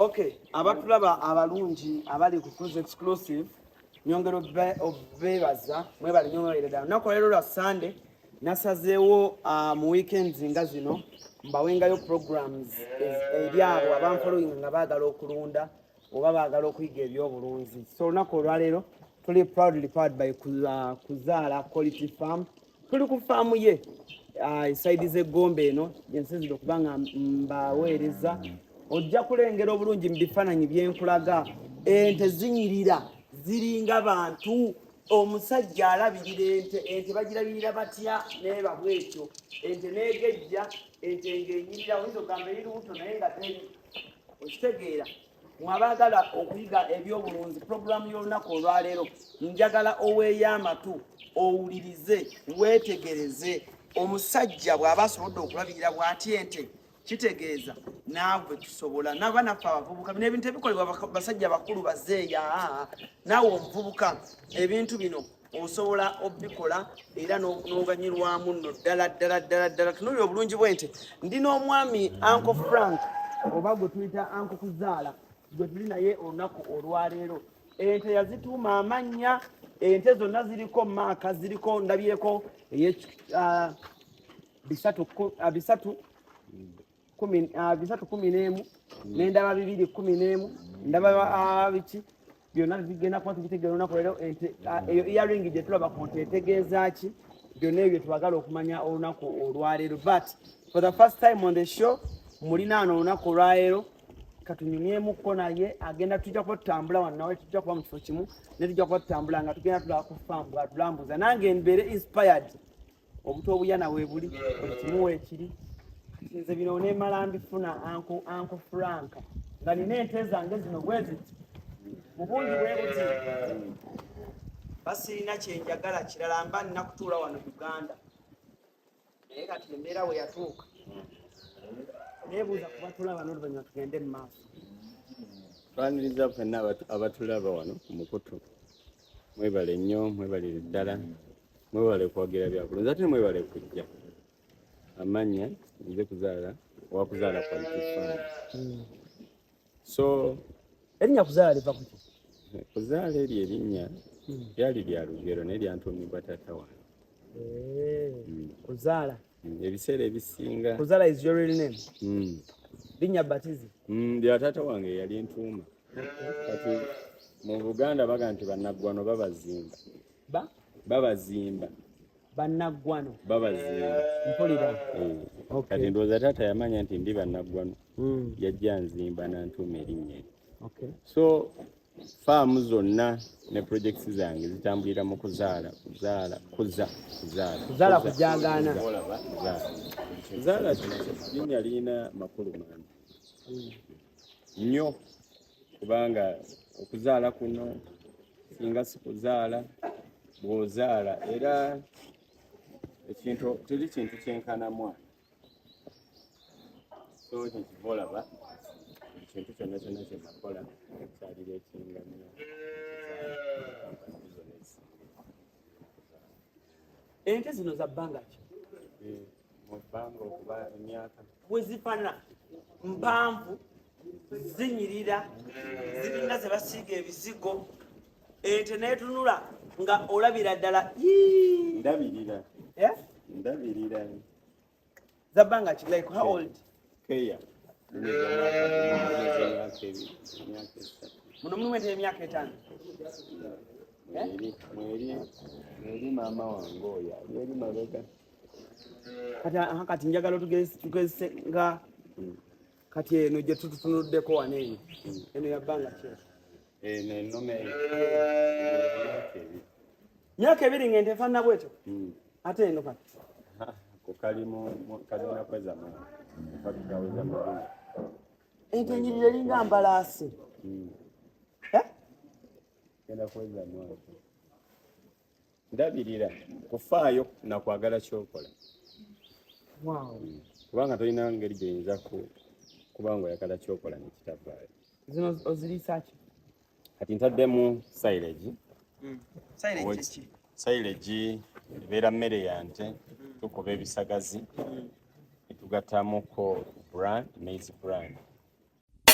Okay, abatulaba abalungi abali ku Cruise Exclusive, nyongera obebaza, mwebale nnyo, mwebalire ddala. Olunaku olwaleero lwa Sunday, nasazeewo mu weekends nga zino mbawengayo programs eri abo abanfollowing nga baagala okulunda oba baagala okuyiga ebyobulunzi. So olunaku olwaleero tuli proudly powered by Kuzaala Quality Farm. Tuli ku faamu ye eside z'eggombe eno gyensinzidde okuba nga mbaweereza. Ojja kulengera obulungi mu bifaananyi byenkulaga, ente zinyirira, ziringa bantu. Omusajja alabirira ente. Ente bagirabirira batya? Neeba bwetyo ente negejja, ente ng'enyirira, oyinza okugamba eri lubuto naye nga teri. Okitegeera? Mwabaagala okuyiga ebyobulunzi, puroguramu y'olunaku olwaleero njagala oweeyo amatu owulirize, weetegereze. Omusajja bw'aba asobodde okulabirira bw'ati ente, kitegeeza naawe tusobola. Naba naffe abavubuka, bino ebintu ebikolebwa basajja bakulu bazeeya. Naawe omuvubuka ebintu bino osobola obikola era n'oganyulwamu nno ddala ddala ddala ddala. Tunuulira obulungi bw'ente. Ndi n'omwami Uncle Frank, oba gwe tuyita Uncle Kuzaala, gwe tuli naye olunaku olwaleero. Ente yazituuma amannya, ente zonna ziriko maaka, ziriko ndabyeko eye 3 bisatu kumi, 3 11, nendaba 2 11, ndaba biki byonna bigenda kuba tubitegeera olunaku leero. Ente eyo earring gye tulaba ku nte etegeeza ki? Byonna ebyo twagala okumanya olunaku olwaleero. But for the first time on the show, mulinaano olunaku olwaleero katunyumyemuko naye. Agenda, tujja kuba tutambula wano nawe, tujja kuba mu kifo kimu naye, tujja kuba tutambula nga tugenda tulaba ku faamu bwatulambuza, nange mbeere inspired. Obuto obuyana weebuli, buli kimu weekiri. Kati nze bino neemala mbifuna, Uncle Frank, nga nina ente zange zino bwe ziti mu bungi bwe buti, basirina kyenjagala kirala, mba nina kutuula wano Uganda. Naye kati embeera we yatuuka, neebuuza kuba tulaba n'oluvannyuma tugende mu maaso. Twaniriza ffenna abatulaba wano ku mukutu. Mwebale nnyo, mwebalire ddala, mwebale kuwagira byabulunzi, ate mwebale kujja. Amannya nze Kuzaala, owakuzaala Quality Farm. So Erinnya Kuzaala liva kuki? Kuzaala eryo erinnya lyali lya lugero, naye lyantuumibwa taata wange. Kuzaala. Ebiseera ebisinga. Kuzaala is your real name? Mm. Linnya batizi? Lya taata wange yali entuuma. Kati mu Buganda baga nti bannaggwano babazimba. Ba? Babazimba. Bannaggwano. Babazimba. Mpulira. Eh. Okay. Kati ndowooza taata yamanya nti ndi bannaggwano, yajja nzimba nantuuma erinnya eryo. So faamu zonna ne projects zange zitambulira mu kuzaala, kuzaala, kuza, kuzaala. Kuzaala, kujagaana. Kuzaala, kuzaala. Linnya lirina makulu mangi nnyo, kubanga okuzaala kuno singa si kuzaala, bw'ozaala era ekintu teri kintu kyenkana mwana. So kyekiva olaba buli kintu kyonna kyonna kyenakola kyalira ekingamya kampani zonna ezisinga. Ente zino za bbanga ki? Mu bbanga okuba emyaka. Bwe zifaanana, mpanvu, zinyirira, ziringa ze basiiga ebizigo. Ente neetunula nga olabira ddala. Ii! Ndabirira. Eh? Ndabirira. Za bbanga ki? Like how old? Keya emyaka 2, emyaka 3. Muno mulimu ente y'emyaka 5? Eh? Mweri mweri mweri maama wange oyo ali eri mabega. Kati aha, kati njagala tugezese nga kati eno gye tututunuddeko wano eno, eno ya bbanga ki? Eno ennume emyaka 2. Myaka 2 ng'ente efaanana bwetyo? Mm. Ate eno kati? Ko kalimu kalina kweza mwaka, kaweza 10. Ente enyirira eringa mbalaasi. Eh? Genda kweza mwaka. Ndabirira, kufaayo nakwagala kyokola. Kubanga tolina ngeri gyoyinza kuba nga oyagala kyokola nekitavaayo. Zino oziriisa ki? Kati ntaddemu silage. Silage ki? Silage ebeera mmere ya nte. Tukuba ebisagazi netugattamuko bran, maize bran.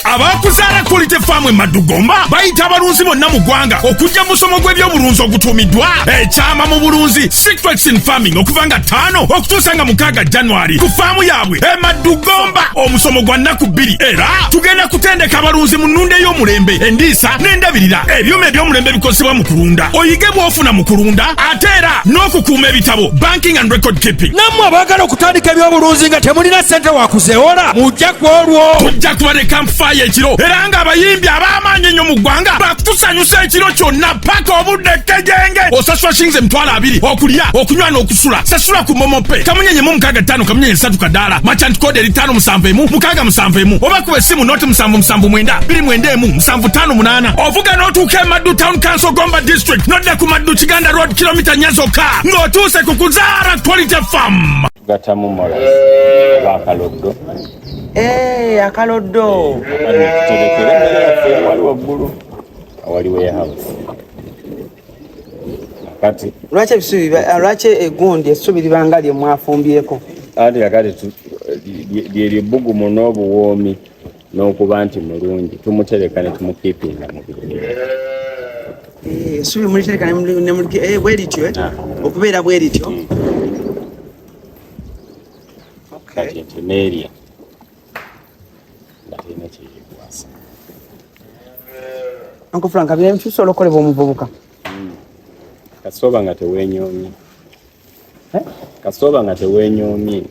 Abakuzaala Quality Farm e Maddugomba bayita abalunzi bonna mu ggwanga okujja mu musomo gw'ebyobulunzi ogutuumiddwa Ekyama mu Bulunzi, Secrets in Farming, okuva nga 5 okutuusa nga 6 January ku faamu yaabwe e Maddugomba. Omusomo gwa nnaku 2 era tugenda kutendeka abalunzi mu nnunda ey'omulembe, endiisa n'endabirira, ebyuma eby'omulembe ebikozesebwa mu kulunda, oyige bw'ofuna mu kulunda, ate era n'okukuuma ebitabo, banking and record keeping. Nammwe abaagala okutandika ebyobulunzi nga temulina ssente wakuzeewola, mujja ku olwo. Tujja kuba ne campfire ekiro era ng'abayimbi ab'amaanyi ennyo mu ggwanga bakutusanyusa ekiro kyonna paka obudde kkejenge. Osasula shilingi 20,000 okulya, okunywa n'okusula. Sasula ku MoMo Pay kamunyenye mu 65 kamunyenye 3 kadaala, merchant code eri 571 671, oba kuba essimu noti 779 291 758. Ovuga n'otuuka e Maddu Town Council, Gomba District, nodda ku Maddu Kiganda Road, kilomita 4 zokka ng'otuuse ku Kuzaara Quality Farm. Tugattamu molasses oba akaloddo. Eh, akaloddo. Tuterekera emmere yaffe eri wali waggulu awali warehouse. Kati Lwaki ebisubi lwaki egundi essubi libanga lye mwafumbyeko? Anti kakati lyeryo ebbugumu n'obuwoomi n'okuba nti mulungi, tumutereka ne tumukiipinga mu biveera. Eh, essubi mulitereka ne bwe lityo, eh? Ah. Okubeera bwe lityo. Kati ente neerya nga terina kyeyekwasa. Uncle Frank, bino bisobola okukolebwa omuvubuka? Kasooba nga teweenyoomye. Eh? Kasooba nga teweenyoomye.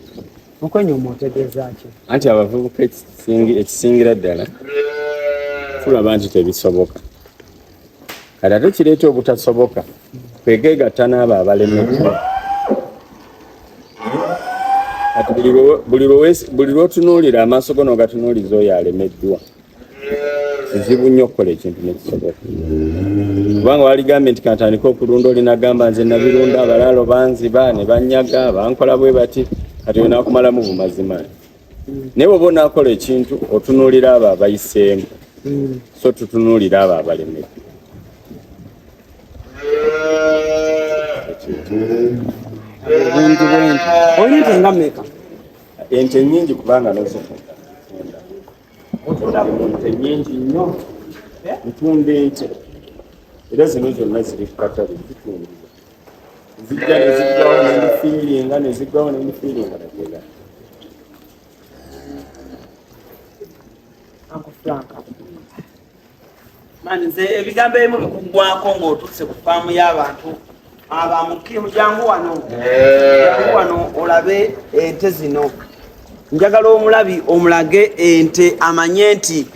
Okwenyooma otegeeza ki? Anti abavubuka ekisingira ddala tulaba nti tebisoboka. Kati ate kireeta obutasoboka kwegegatta n'abo abalemeddwa. Kati buli lw'otunuulira amaaso go n'ogatunuuliza oyo alemeddwa, kizibu nnyo okukola ekintu nekisoboka, kubanga waligambye nti kantandike okulunda, oli nagamba nze nabirunda, abalaalo banziba ne banyaga, bankola bwe bati. Kati oyo nakumalamu bumazima. Naye bw'oba onaakola ekintu, otunuulira abo abayiseemu, so tutunuulira abo abalemeddwa. Obungi bw'ente, olina ente nga mmeka? Ente nnyingi, kubanga nozitunda. Ente nnyingi nnyo, ntunda ente, era zino zonna ziri ku katale zitundibwa. Zijja neziggwawo nendifiiringa, neziggwawo nendifiiringa nagenda. Uncle Frank. Man, nze ebigambo ebimu bikuggwako ng'otuuse ku faamu y'abantu abamukimu. Jangu wano, jangu wano olabe ente zino. Njagala omulabi omulage ente amanye nti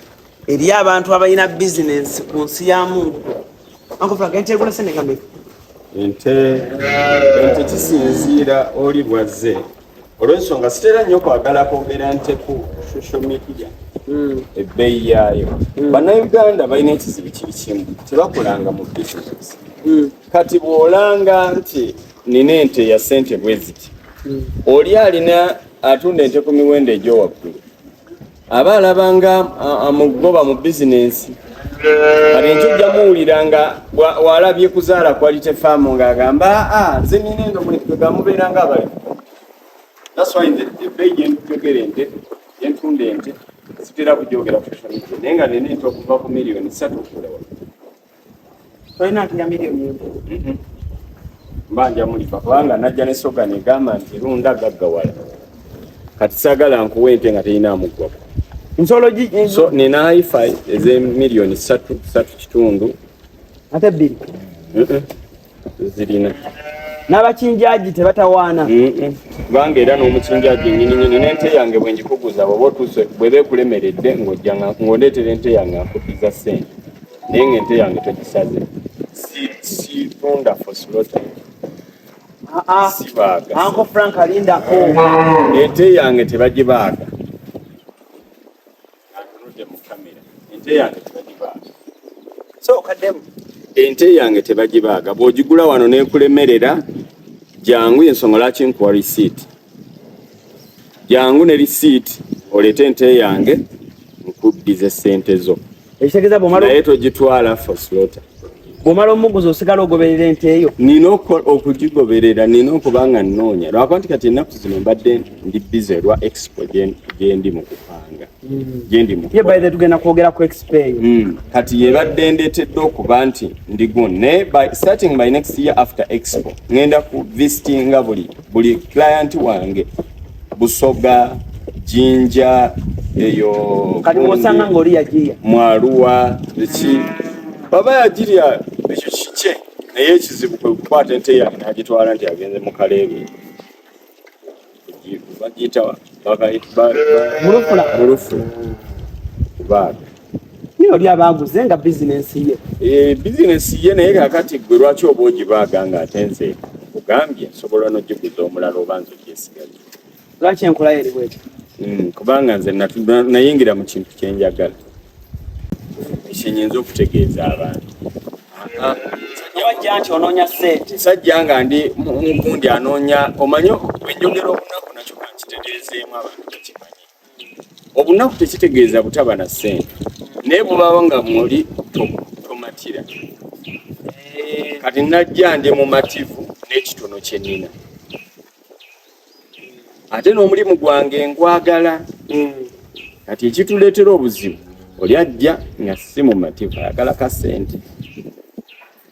eri abantu abalina bizinensi ku nsi ya Mungu. Uncle Frank, ente egula sente nga mmeka? Ente kisinziira oli bwazze. Olw'ensonga sitera nnyo kwagala kwogera nte ku social media ebbeeyi yaayo. Bannayuganda balina ekizibu kiri kimu, tebakolanga mu bizinesi. Kati bw'olanga nti nina ente ya ssente bwe ziti, oli alina atunda ente ku miwendo egy'owaggulu aba alabanga amugoba mu bizinensi. Kati enkyo ojja muwulira nga walabye Kuzaala Quality Farm ng'agamba, aa, nze nina endo mubeera nga abali. That's why nze ebbeeyi gyenjogera ente, gyentunda ente, sitera kugyogera ku social media, naye nga nina ente okuva ku miliyoni 3 okudda waggulu. Tolina nte ya miliyoni 1? Mba nja mulifa, kubanga najja ne slogan egamba nti lunda gaggawala. Kati saagala nkuwa ente nga terina amuggwako. Nsolo gi? So nina heifer ez'emiliyoni 3, 3.5. Ate 2? Zirina. N'abakinjaji tebatawaana? Kubanga era n'omukinjaji nyini nyini n'ente yange bwe ngikuguza, bw'oba otuuse bw'eba ekulemeredde, ng'ojja ng'ondeetera ente yange, nkuddiza ssente, naye ng'ente yange togisaze. Situnda for slaughter. Ah, ah. Sibaaga. Uncle Frank, alindako. Ente yange tebagibaaga. Atunudde mu kamera, ente yange tebagibaaga. So kaddemu. Ente yange tebagibaaga. Bw'ogigula wano n'ekulemerera, jangu. Ensonga lwaki nkuwa receipt, jangu ne receipt oleete ente yange nkuddize sente zo. Ekitegeeza bwomala Naye togitwala for slaughter. Bw'omala omuguzi osigala ogoberera ente eyo? Nina okugigoberera, nina okuba nga nnoonya, lwakuba nti kati ennaku zino mbadde ndi busy lwa expo gyendi mu kupanga, gyendi mu Ye, by the, tugenda kwogera ku expo eyo. Kati yebadde ndeetedde okuba nti ndi gun, naye starting by next year after expo ngenda ku visitinga buli client wange, Busoga, Jinja eyo. Kati bw'osanga ng'oli yagiya? Mwaluwa eki baba yagirya, ekyo kikye, naye ekizibu kwe kukwata ente yange n'agitwala nti agenze mu kaleebe, bagiyita Mulufula. Mulufula kubaaga. Niye oli abaaguze nga bizinensi ye. Eh, bizinesi ye, naye kakati gwe lwaki oba ogibaaga nga ate nze kugambye nsobola n'ogiguza omulala oba nze ogyesigaza? Lwaki enkola yo eri bwetyo? Kubanga nze nayingira mu kintu kyenjagala, ekyenyinza okutegeeza abantu. Wajja nti onoonya ssente. Sajja nga ndi mugundi anoonya, omanyi bwenjogera obunaku nakyo kankitegeezeemu abantu bakimanyi. Obunaku tekitegeeza butaba na ssente, naye bubaba nga muli tomatira. Kati najja ndi mumativu n'ekitono kye nnina, ate n'omulimu gwange ngwagala. Kati ekituleetera obuzibu, oli ajja nga si mumativu, ayagala ka ssente,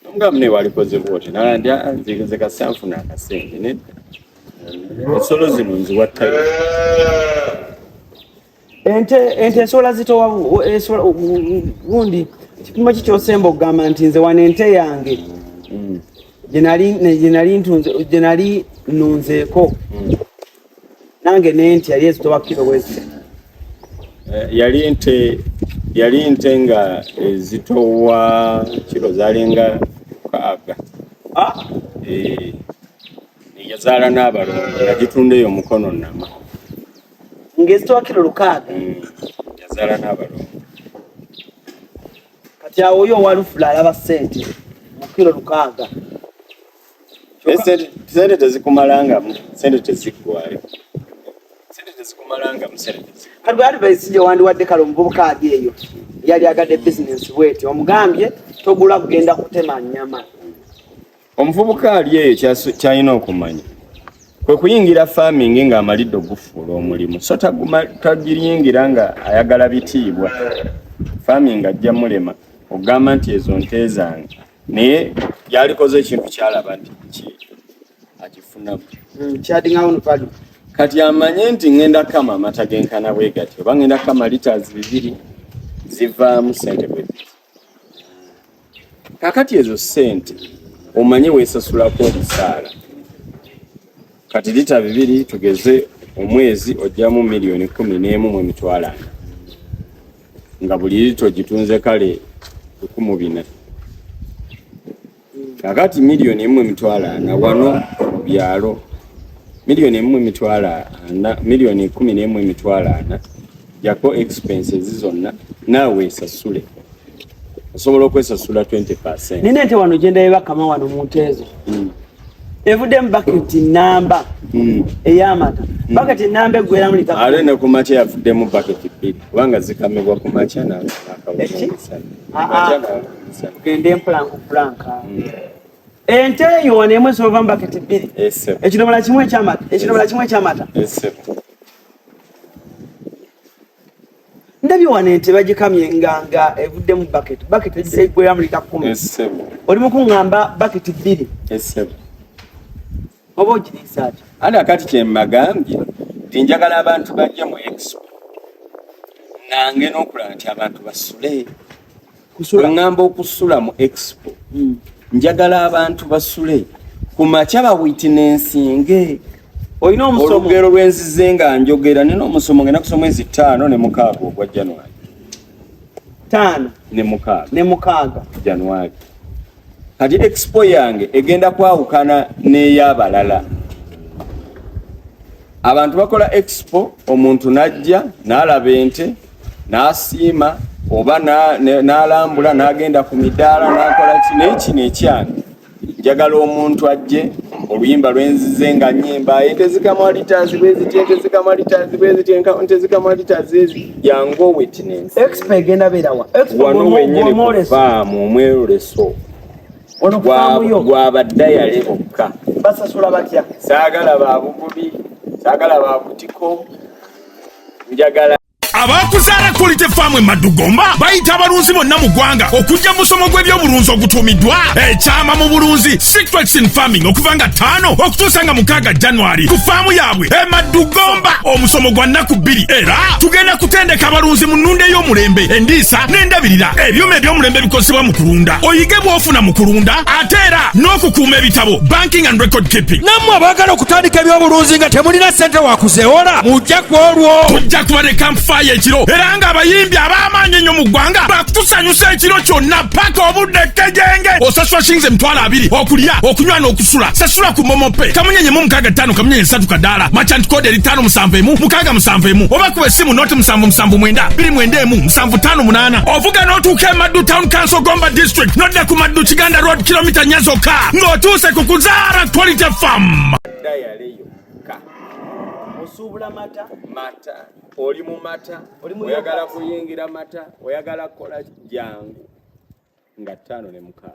omugamba naye walikoze bwoti, nandi nze kasanfuna akasente. Nedda, ensolo zino nziwa tayo. Ente esobola zitowa esobola gundi kipimo ki kyosemba okugamba nti nze wano ente yange gye ntunze, gye nali nnunzeeko nange nenti yali ezitowa kiro bwezi? Yali nte nga ezitowa kiro zalinga 6. Ah, Yazaala n'abalongo, nagitunda eyo mukono nama. Ng'ezitowa kiro 6? Yazaala n'abalongo. Kati awo oyo owalufula alaba ssente mu kiro 6. Naye sente tezikumalangamu, sente teziggwayo, sente tezikumalangamu, sente teziggwayo. Kati bwe advice gye wandiwadde kale omuvubuka ali eyo yali agadde bizinensi bweti, omugambye togula kugenda kutema nnyama? Omuvubuka ali eyo kyalina okumanya kwe kuyingira farming ng'amalidde ogufuula omulimu, so tagiyingira nga ayagala bitiibwa. Farming ajja mulema okugamba nti ezo nte zange, naye yalikoze ekintu kyalaba nti akifunamu. Kyaddingawo no value. Kati amanye nti ngenda kama amata genkana bwe gati, oba ngenda kama litres 2 zivaamu sente bwe ziti. Kakati ezo sente omanye weesasulako omusaala. Kati lita 2 tugeze omwezi ojjamu 11,400,000, nga buli lita ogitunze kale 1400. Kakati 1,400,000 wano mu byalo, 1,400,000, 11,400,000, jako expenses zonna, naawe esasule, osobola okwesasula 20. Nina ente wano gyendaye bakama wano mu nte ezo, evuddemu baketi namba ey'amata, baketi namba eggweramu lita. Ate ne ku makya yavuddemu baketi 2, kubanga zikamibwa ku makya. Eki? Ah, ah. Tugende mpola nkupulanka. Ente eyo wano emu esobola mu baketi 2? Esebo. Ekidomola kimu ekyamata, ekidomola kimu ekyamata? Esebo. Ndabye wano ente bagikamye nga evuddemu baketi eggweramu lita 10. Esebo. Oli mu kuŋŋamba baketi 2? Esebo. Oba ogiriisa ki? Ate akati kyemmagambye nti njagala abantu bajje mu expo nange n'okulaba nti abantu basule. Kusula? Bwe okusula mu expo, njagala abantu basule, ku makya bawitnessinge. Olina omusomo? Olugero lwenzize nga njogera, nina omusomo, ngenda kusoma mwezi 5 ne 6 ogwa January. 5? Ne 6. Ne 6. January. Kati expo yange egenda kwawukana n'ey'abalala. Abantu bakola expo, omuntu n'ajja n'alaba ente n'asiima, oba n'alambula n'agenda ku midaala n'akola ki, naye kino ekyange njagala omuntu ajje, oluyimba lwenzize nga nyimba, ente zikamwa litres bweziti, ente zikamwa litres bweziti, ente zikamwa litres ezi, yangu witness. Expo egenda beerawa? Wano wenyini ku faamu omweroleso. Ono ku faamu yo? Gwa baddayale bokka. Basasula batya? Saagala ba bugubi, saagala ba butiko, njagala Abakuzaala Quality Farm e Maddugomba bayita abalunzi bonna mu ggwanga okujja mu musomo gw'ebyobulunzi ogutuumiddwa Ekyama mu Bulunzi, Secrets in Farming, okuva nga 5 okutuusa nga 6 January ku faamu yaabwe e Maddugomba. Omusomo gwa nnaku 2 era tugenda kutendeka abalunzi mu nnunda ey'omulembe, endiisa n'endabirira, ebyuma eby'omulembe ebikozesebwa mu kulunda, oyige bw'ofuna mu kulunda, ate era n'okukuuma ebitabo, banking and record keeping. Nammwe abaagala okutandika ebyobulunzi nga temulina ssente wakuzeewola, mujja ku olwo. Tujja kuba ne campfire ekiro era ng'abayimbi ab'amaanyi ennyo mu ggwanga bakutusanyusa ekiro kyonna paka obudde kejenge. Osasula shillings 20,000 okulya, okunywa n'okusula. Sasula ku MoMo Pay kamunyenye mu 65 kamunyenye 3 kadaala, merchant code eri 571 671, oba kuba essimu noti 779 291 758. Ovuga n'otuuka e Maddu Town Council, Gomba District, nodda ku Maddu Kiganda Road, kilomita 4 zokka ng'otuuse ku Kuzaara Quality Farm. Dayale yokka. Osuubula mata? Mata, oli mu mata, Oli mu oyagala yogurt. kuyingira mata, oyagala kukola, jangu nga 5 ne 6.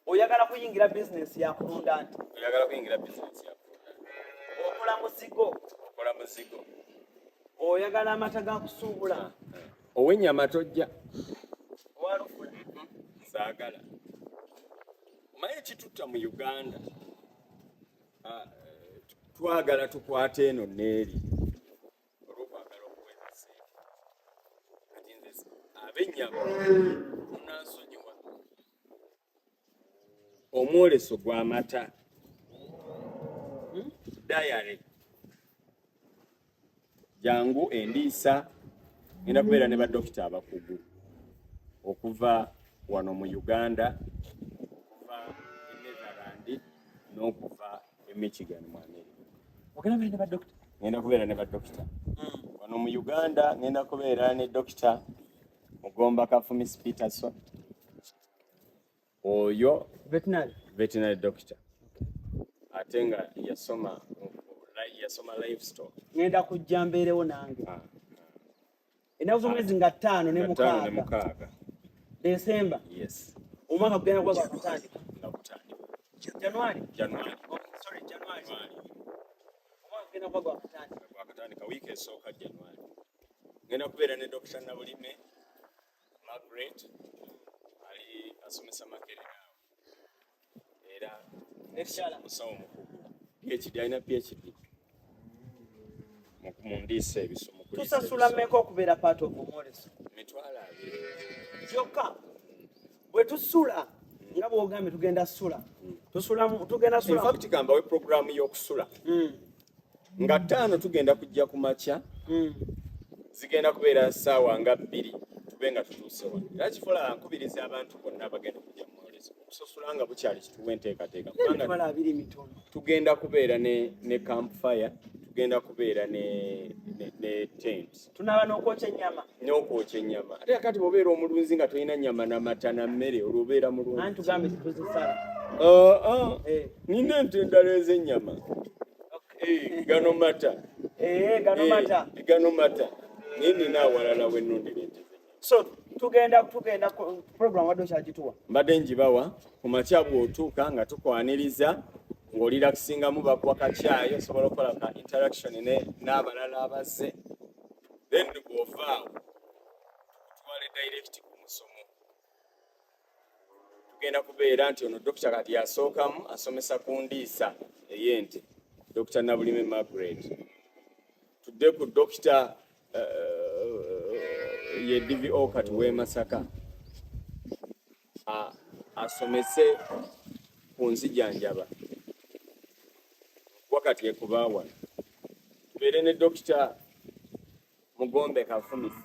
Oyagala kuyingira bizinesi yakulunda nti? Oyagala kuyingira bizinesi yakulunda. Okola muzigo? Okola muzigo. Oyagala amata ga kusuubula? Ow'ennyama tojja. Owalufula? Saagala. Omanyi ekitutta mu Uganda, twagala tukwate eno neeri olw'okwagala okuweeza ssente. Kati nze ab'ennyama munansonyiwa, omwoleso gw'amata, dairy, jangu. Endiisa, ngenda kubeera ne badokita abakugu okuva wano mu Uganda, okuva e Netherland n'okuva e Michigan mu America. Ogenda beera ne badokita? Ngenda kubeera ne badokita wano mu Uganda. Ngenda kubeera ne Dokita Mugomba Kafumis Peterson, oyo Veterinary. Veterinary doctor, ate nga yasoma livestock. Ngenda kujja mbeerewo nange. Ah, Ennaku z'omwezi nga 5 ne nga 5 ne 6. 6. Desemba. Yes. Omwaka gugenda kuba gwakutandika. Nga gutandika. January. January. Oh, sorry, January. January. Omwaka gugenda kuba gwakutandika. Gwakatandika wiiki esooka January. Ngenda kubeera ne Dr Nabulime Margaret, ali asomesa Makerere awo, era Lecturer. musawo mukugu, PhD, alina PhD mu ndiisa ebisolo, mu kuliisa Tusasula ebisolo. mmeka okubeera part of omwoleso? 20,000. Kyokka bwe tusula, nga bwogambye tugenda sula, tusula, tugenda In sula. fact, kambawe programu y'okusula. Nga 5 tugenda kujja ku makya, zigenda kubeera ssaawa nga 2 tube nga tutuuse wano. Era kifola nkubiriza abantu bonna abagenda okujja mu mwoleso okusasula nga bukyali, kituwa enteekateeka, kubanga 20,000 mitono. Tugenda kubeera ne campfire, tugenda kubeera ne tent. Tunaaba n'okwokya ennyama? N'okwokya ennyama. Ate kati bw'obeera omulunzi nga tolina nnyama namata na mmere, olwo obeera mulunzi? Anti tugambe tituzisala. Ah, ah. Eh. Nina ente endala ez'ennyama. Gano mata. Gano mata. Gano mata, naye nina awalala wennundira ente z'ennyama. So tugenda program wadde okyagituwa? Mbadde ngibawa. Ku makya bw'otuuka nga tukwaniriza, ng'olirakisingamu, bakuwa kacyayi, osobola okukola ka interaction n'abalala abazze. Then bw'ovaawo tukutwale direct ku musomo. Tugenda kubeera nti ono dokita kati yasookamu asomesa ku ndiisa ey'ente, Dr Nabulime Margaret. Tudde ku dokita ye DVO kati w'e Masaka, asomese ku nzijanjaba wakati ekuba wano. Tubeere ne Dokita Mugombe Kafumisi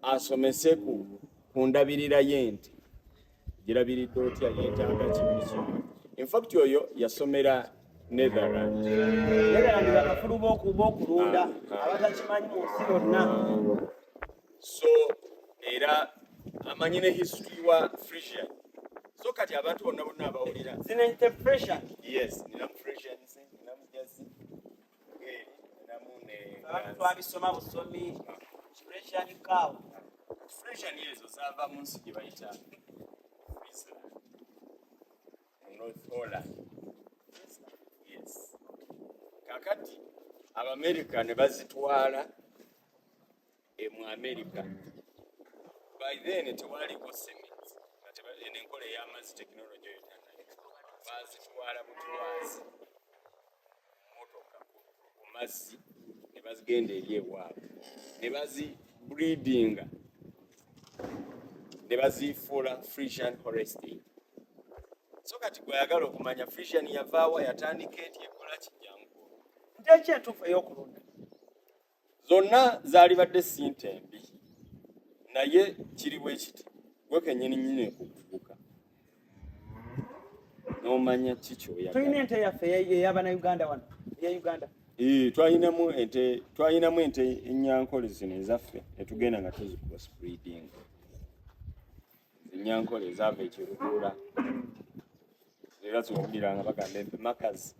asomese ku ndabirira y'ente, girabiridde otya, yeetaaga ki, buli kimu. In fact, oyo yasomera Netherland. Netherland bakafulu b'okulunda abatakimanyi mu nsi yonna. So era amanyi ne history wa Frisian. So kati abantu bonna bonna abawulira Zino ente Frisian? Yes, ninamu Frisians, ninamu Jersey, eri ninamu ne Abantu twabisoma busomi, Frisian cow. Frisian ezo zava mu nsi gye bayita Friesland, mu North Holland. Yes. Kakati Abamerika ne bazitwala e mu Amerika. By then tewaliko cement, nga n'enkola ey'amazzi, tekinologi eyo tannayo. Bazitwala butwazi motoka ku mazzi ne bazigenda eri ewaabwe ne bazibreedinga ne bazifuula Frisian Holstein. So kati gweyagala okumanya Frisian yavaawa, yatandika eti, ekola kijjangu. Nte ki entuufu ey'okulunda? Zonna zaalibadde sinte embi, naye kiri bwe kiti: gwe kennyini nnyini ekukuguka n'omanya ki Tulina kyoyagala. ente yaffe ey'abannayuganda wano, eya Uganda? Eh, twalinamu ente enyankole zino ezaffe, netugenda nga tuzicrossbreeding. Enyankole ezaava ekiruguula era ziwulira nga bagamba empemakazi,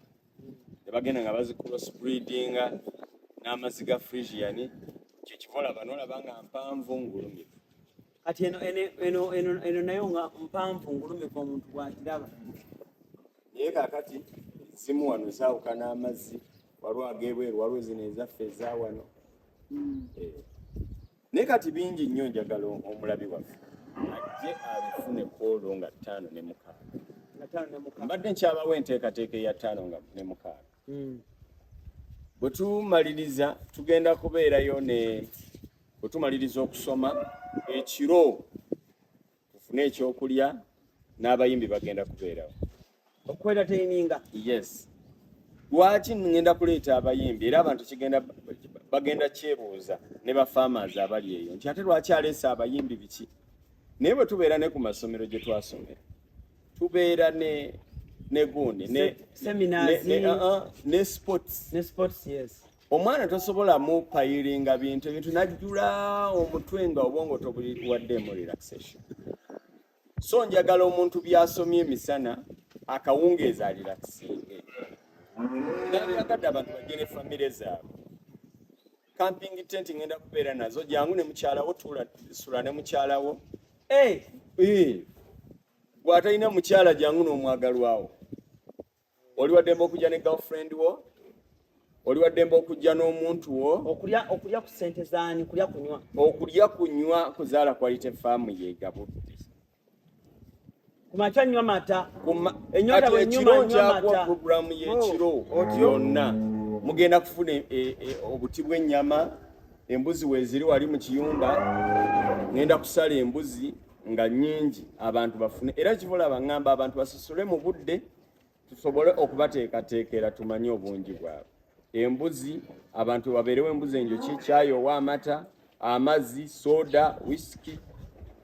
ne bagenda nga bazicrossbreedinga n'amazzi ga Frisian. Kyekiva olaba nolaba nga mpanvu, ngulumivu. Kati eno eno nayo nga mpanvu, ngulumivu, omuntu bw'agiraba. Naye kakati zimu wano zaawukana amazzi, waliwo ag'ebweru, waliwo zino ezaffe eza wano. Eh. Naye kati bingi nnyo, njagala omulabi waffe ajje abifune kwolwo nga 5 ne 6. Nga 5 ne 6. Mbadde nkyabawo enteekateeka eya 5 nga ne 6. Bwe tumaliriza tugenda kubeerayo ne bwe tumaliriza okusoma ekiro tufune ekyokulya n'abayimbi bagenda kubeerawo. Okwentertaininga. Yes. Lwaki ngenda kuleeta abayimbi? Era abantu kigenda bagenda kyebuuza ne bafarmers abali eyo nti ate lwaki aleese abayimbi, biki? Naye bwe tubeera ne ku masomero gye twasomera, tubeera ne gundi ne Seminars. Ne sports. Ne sports, yes. Omwana tosobola mupayiringa bintu ebintu najjula omutwe nga obwongo tobuwaddeemu relaxation. So njagala omuntu byasomye emisana, akawungeezi arelaxinge. Nandyagadde abantu bajje ne famire zaabwe. Camping tent ngenda kubeera nazo, jangu ne mukyalawo, tuula sula ne mukyalawo. Eh, Eh, bw'atalina mukyala, jangu n'omwagalwawo. Oli waddembe okujja ne girlfriend wo, oli waddembe okujja n'omuntu wo. Okulya ku ssente zaani? Kulya, kunywa? Okulya, kunywa, kuzaala Quality Farm yegabudde. Ku makya nywa mata. Ennyonta Kati bwe nnyuma, ekiro nywa nkyakuwa mata. puroguramu y'ekiro. Oh, otyo? Yonna mugenda kufuna obuti bw'ennyama, embuzi weeziri wali mu kiyumba. Ngenda kusala embuzi nga nnyingi abantu bafune. Era kivulaba ngamba abantu basasule mu budde tusobole okubateekateekera, tumanye obungi bwabwe. Embuzi, abantu babeerewo, embuzi enjoki, kyayi owa amata, amazzi, soda, whisky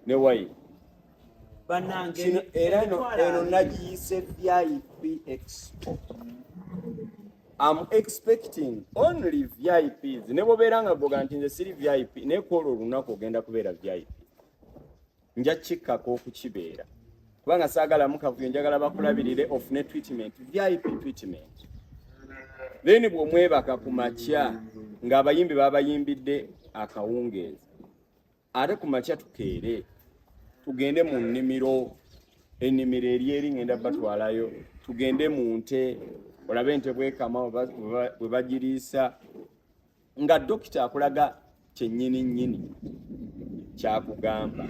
ne wayini. Bannange. Kino era eno Emitwalo eno 20. Nagiyise VIP Expo. I'm expecting only VIPs. Ne bwobeera nga gwoga nti nze siri VIP, naye kwolwo olunaku ogenda kubeera VIP. Nja kikkako okukibeera kubanga saagala mukavuyo, njagala bakulabirire ofune treatment, VIP treatment. Then bw'omwebaka ku makya ng'abayimbi babayimbidde akawungeezi, ate ku makya tukeere tugende mu nnimiro. Ennimiro eri eri ngenda batwalayo, tugende mu nte, olabe ente bwekama, bwe bagiriisa, nga dokita akulaga kyennyini nnyini kyakugamba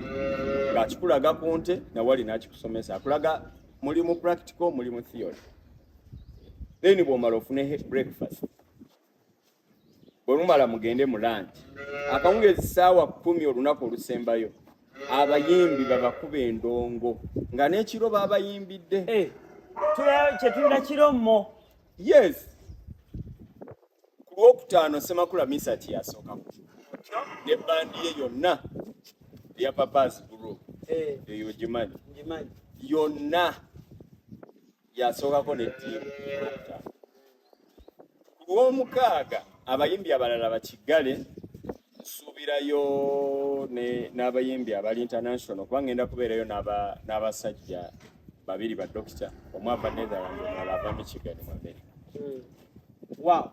ng'akikulaga ku nte, nawali n'akikusomesa, akulaga mulimu practical, mulimu theory. Then bw'omala ofune breakfast, bwe mumala mugende mu lunch. Akawungeezi 10:00 olunaku olusembayo, abayimbi babakuba endongo nga n'ekiro babayimbidde. Eh, kyetulina kiro mmo. Yes, ku Lwokutaano Semakula Misaki yasooka ne bandi ye yonna eya Papas Group. Eh, eyo gimanyi? Ngimanyi. Yonna yasookako ne ttiimu Lwokutaano. Ku Lwomukaaga abayimbi abalala bakiggale, nsuubirayo n'abayimbi abali international, kuba ngenda kubeerayo n'abasajja babiri ba dokita, omu ava Netherland, omulala ava Michigan mu America. Wow,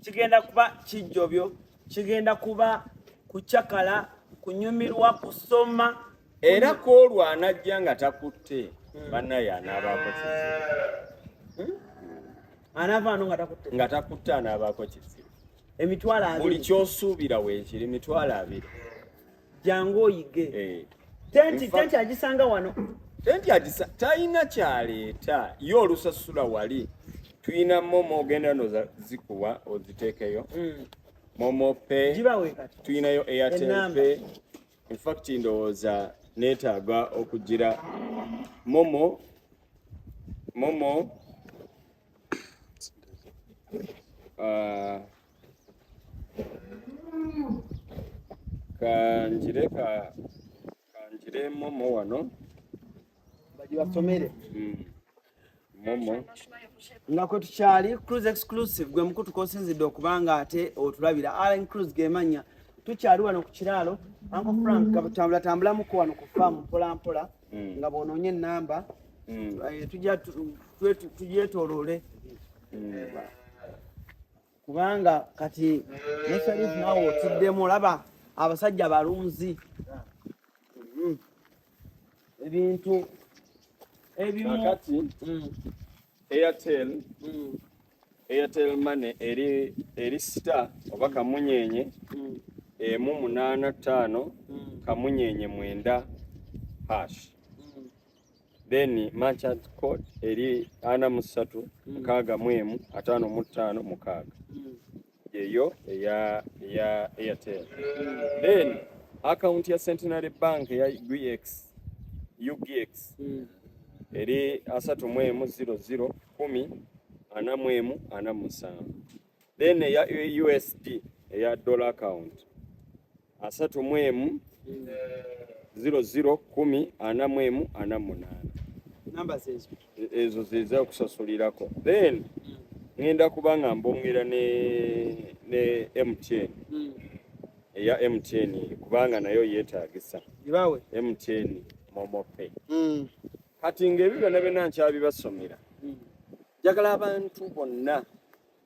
kigenda kuba kijjobyo, kigenda kuba kucakala, kunyumirwa, kusoma. Era kwolwo anajja nga takutte bannaye anaabaako kizibu. Anaava nga takutte, nga takutte anaabaako kizibu. 200,000. Buli kyosuubira weekiri, 20,000. Jangu oyige. Eh. Tenti, tenti agisanga wano. Tenti agisa talina kyaleeta ye, olusasula wali tulina momo, ogenda noza zikuwa oziteekeyo momo pay. Gibawe kati. Tulinayo Airtel Ennamba. Pay. In fact ndowooza neetaaga okugira momo momo kanjire kanjire momo wano. Bagibasomere. Momo. Nga kwe tukyali, Cruise Exclusive gwe mukutu kosinzidde okubanga ate otulabira. Allen Cruise gemanya. Tukyali wano ku kiraalo. Uncle Frank kabutambula tambulamuko wano ku faamu mpola mpola nga bw'onoonya ennamba. Tujja tugyetooloole kubanga kati ne Sharif naawe otiddemu, olaba abasajja balunzi. Ebintu ebimu Kakati Airtel, Airtel Money eri star oba kamunyenye 185 kamunyenye 9 hash. Then merchant code eri 43 61 55 6. Eyo eya Airtel. Then account ya Centenary Bank eya UGX, UGX eri 31 00 10 41 47. Then eya USD, eya dollar account, 31 00 10 41 48. Namba zezo. Ezo zeza okusasulirako. Then ngenda kuba nga mbongera ne MTN, eya MTN, kubanga nayo yeetagisa. Gibawe. MTN momo pay. Kati ng'ebyo byonna byonna nkyabibasomera, njagala abantu bonna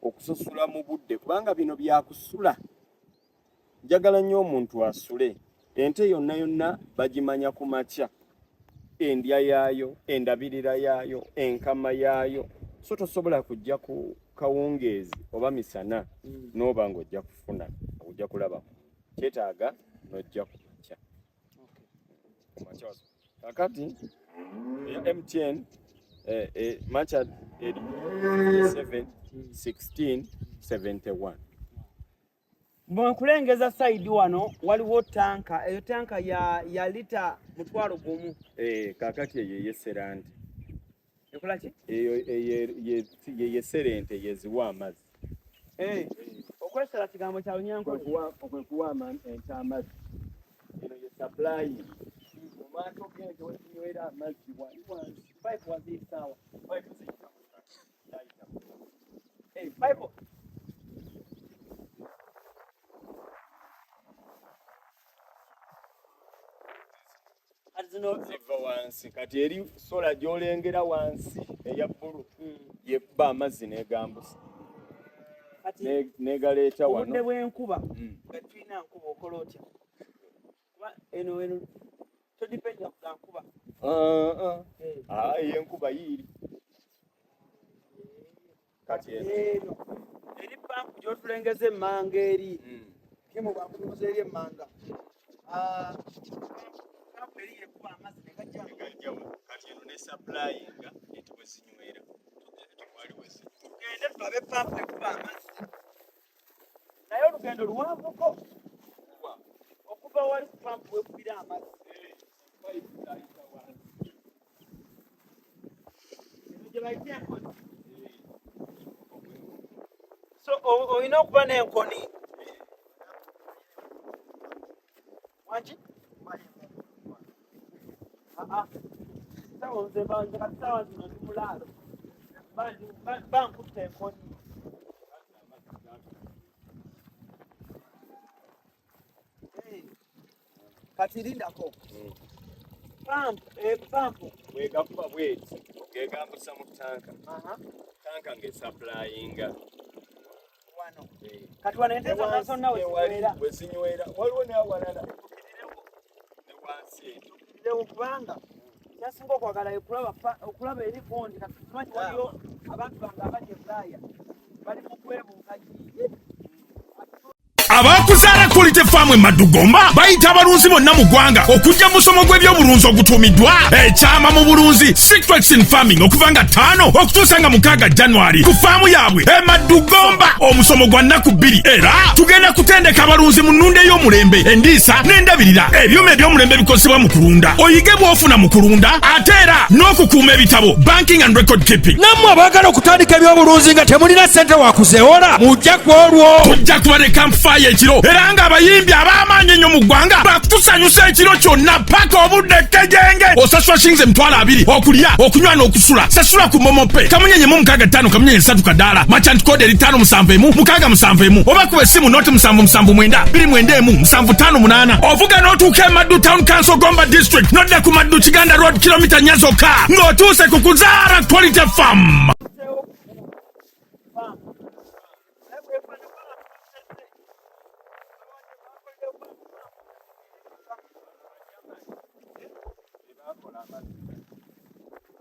okusasula mu budde, kubanga bino byakusula. Njagala nnyo omuntu asule. Ente yonna yonna bagimanya ku makya, endya yaayo, endabirira yaayo, enkama yaayo. So tosobola kujja ku kawungeezi oba misana n'oba ng'ojja kufuna, ojja kulaba. Kyetaaga n'ojja ku makya, ku makya. Kakati eya MTN merchant eri 7 16 71. Bwenkulengeza side wano waliwo tanka. Eyo tanka ya lita 10,000. Kakati eyo eyesera nte. Ekola ki? Eyo ye yesera ente, yeziwa amazzi. Okwesera kigambo kya Lunyankole. Okwekuwa ente amazzi. Eno ye supply mu maato g'ente wezinywera amazzi wali wansi. Pipe waziyisaawa? Pipe ziyita mu ttaka. Zayita mu ttaka. Pipe kati zino Ziva wansi. Kati eri solar gy'olengera wansi eya bbulu yekuba amazzi negambusa kati negaleeta obudde wano. Bw'enkuba nga tulina nkuba, okola otya? Kuba eno todipenda ku nkuba. Ah, ah. Ah, ey'enkuba yiiri kati eno. Eno eri pampu gy'otulengeza emmanga eri kimu bwakutuuza eri emmanga. Ah, pampu eri yekuba amazzi ne gajja. Negajja wano. Kati eno ne supplyinga ente bwe zinywera. Wali we zinywera. Tugende tulabe pampu ekuba amazzi, naye olugendo luwanvuko okuva wali ku pampu wekubira amazzi. Pipe zayita wansi. Eno gye bayita enkoni. So olina okuba n'enkoni wangi. Aa, sawa, nze nze kati sawa zino ndi mulaalo. Bankutta enkoni. Kati lindako. Pampu. Bwegakuba bweti gegambusa mu tanka. Tanka ng'esupplyinga. Wano kati wano ente zonna zonna we zinywera? We zinywera. Waliwo n'awalala ne wansi eno. Tuzeewo kubanga kyasinga okwagala okulaba eri gundi kati tumanyi waliyo abantu bange abali e Bulaaya bali mu kwebuuka yiye. Abakuzaala Quality Farm e Maddugomba bayita abalunzi bonna mu ggwanga okujja mu musomo gw'ebyobulunzi ogutuumiddwa Ekyama mu Bulunzi, Secrets in Farming, okuva nga 5 okutuusa nga 6 January ku faamu yaabwe e Maddugomba. Omusomo gwa nnaku 2 era tugenda kutendeka abalunzi mu nnunda ey'omulembe, endiisa n'endabirira, ebyuma eby'omulembe ebikozesebwa mu kulunda, oyige bw'ofuna mu kulunda ate era n'okukuuma ebitabo, banking and record keeping. Nammwe abaagala okutandika ebyobulunzi nga temulina ssente wakuzeewola, mujja ku olwo. Tujja kuba ne campfire ekiro era ng'abayimbi ab'amaanyi ennyo mu ggwanga bakutusanyusa ekiro kyonna paka obudde kejenge. Osasula shillings 20,000 okulya, okunywa n'okusula. Sasula ku MoMo Pay kamunyenye mu 6 5 kamunyenye 3 kadaala, merchant code eri 5 7 1 6 7 1, oba kuba essimu noti 7 7 9 2 9 1 7 5 8. Ovuga n'otuuka e Maddu Town Council, Gomba District, nodda ku Maddu Kiganda Road, kilomita 4 zokka ng'otuuse ku Kuzaara Quality Farm.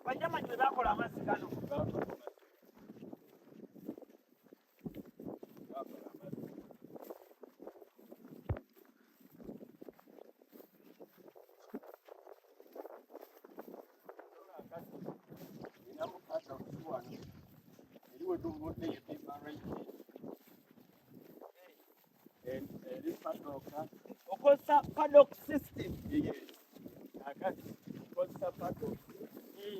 Bajamani bwe bakola amazzi gano. Okozesa paddock system. Akati nkozesa paddock,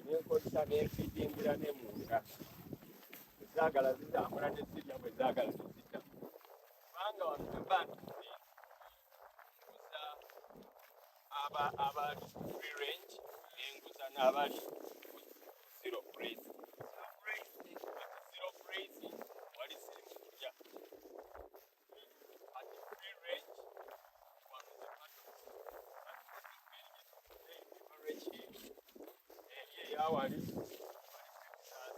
nenkozesa nenfidingira ne munda, zaagala zitambula nezirya, bwe zaagala nezidda, kubanga wano bwemba ntuze nguza abali free range, nenguza n'abali zero grazing. Zero grazing wali ziri mu kulya, ati free range wano ze paddocks. Kati paddock eri gye tuguze eri eri eyawali wali Texas,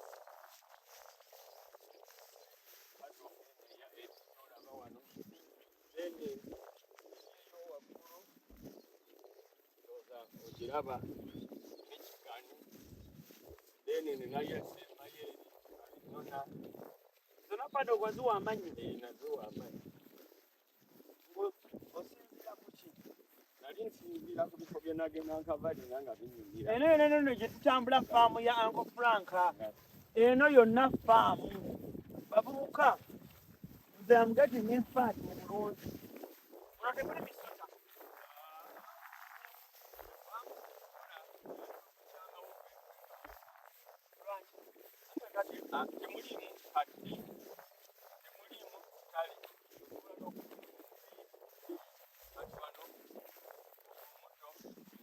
paddock eno eya olaba wano, then eri eyowaggulu ndowooza ogiraba, Michigan, then eno nayo esembayo eri Arizona. Zonna paddock waziwa amannya? Naziwa amannya. Osinziira ku ki? Nali nsinziira ku bifo bye nagenda nkavalinga nga binyumira. Eno yonna eno gye tutambula faamu ya Uncle Frank. Eno yonna faamu. Bavubuka, nze am getting inspired mu bulunzi. Muno temuli misota? Kati temuliimu, kati temuliimu kale kati wano omuddo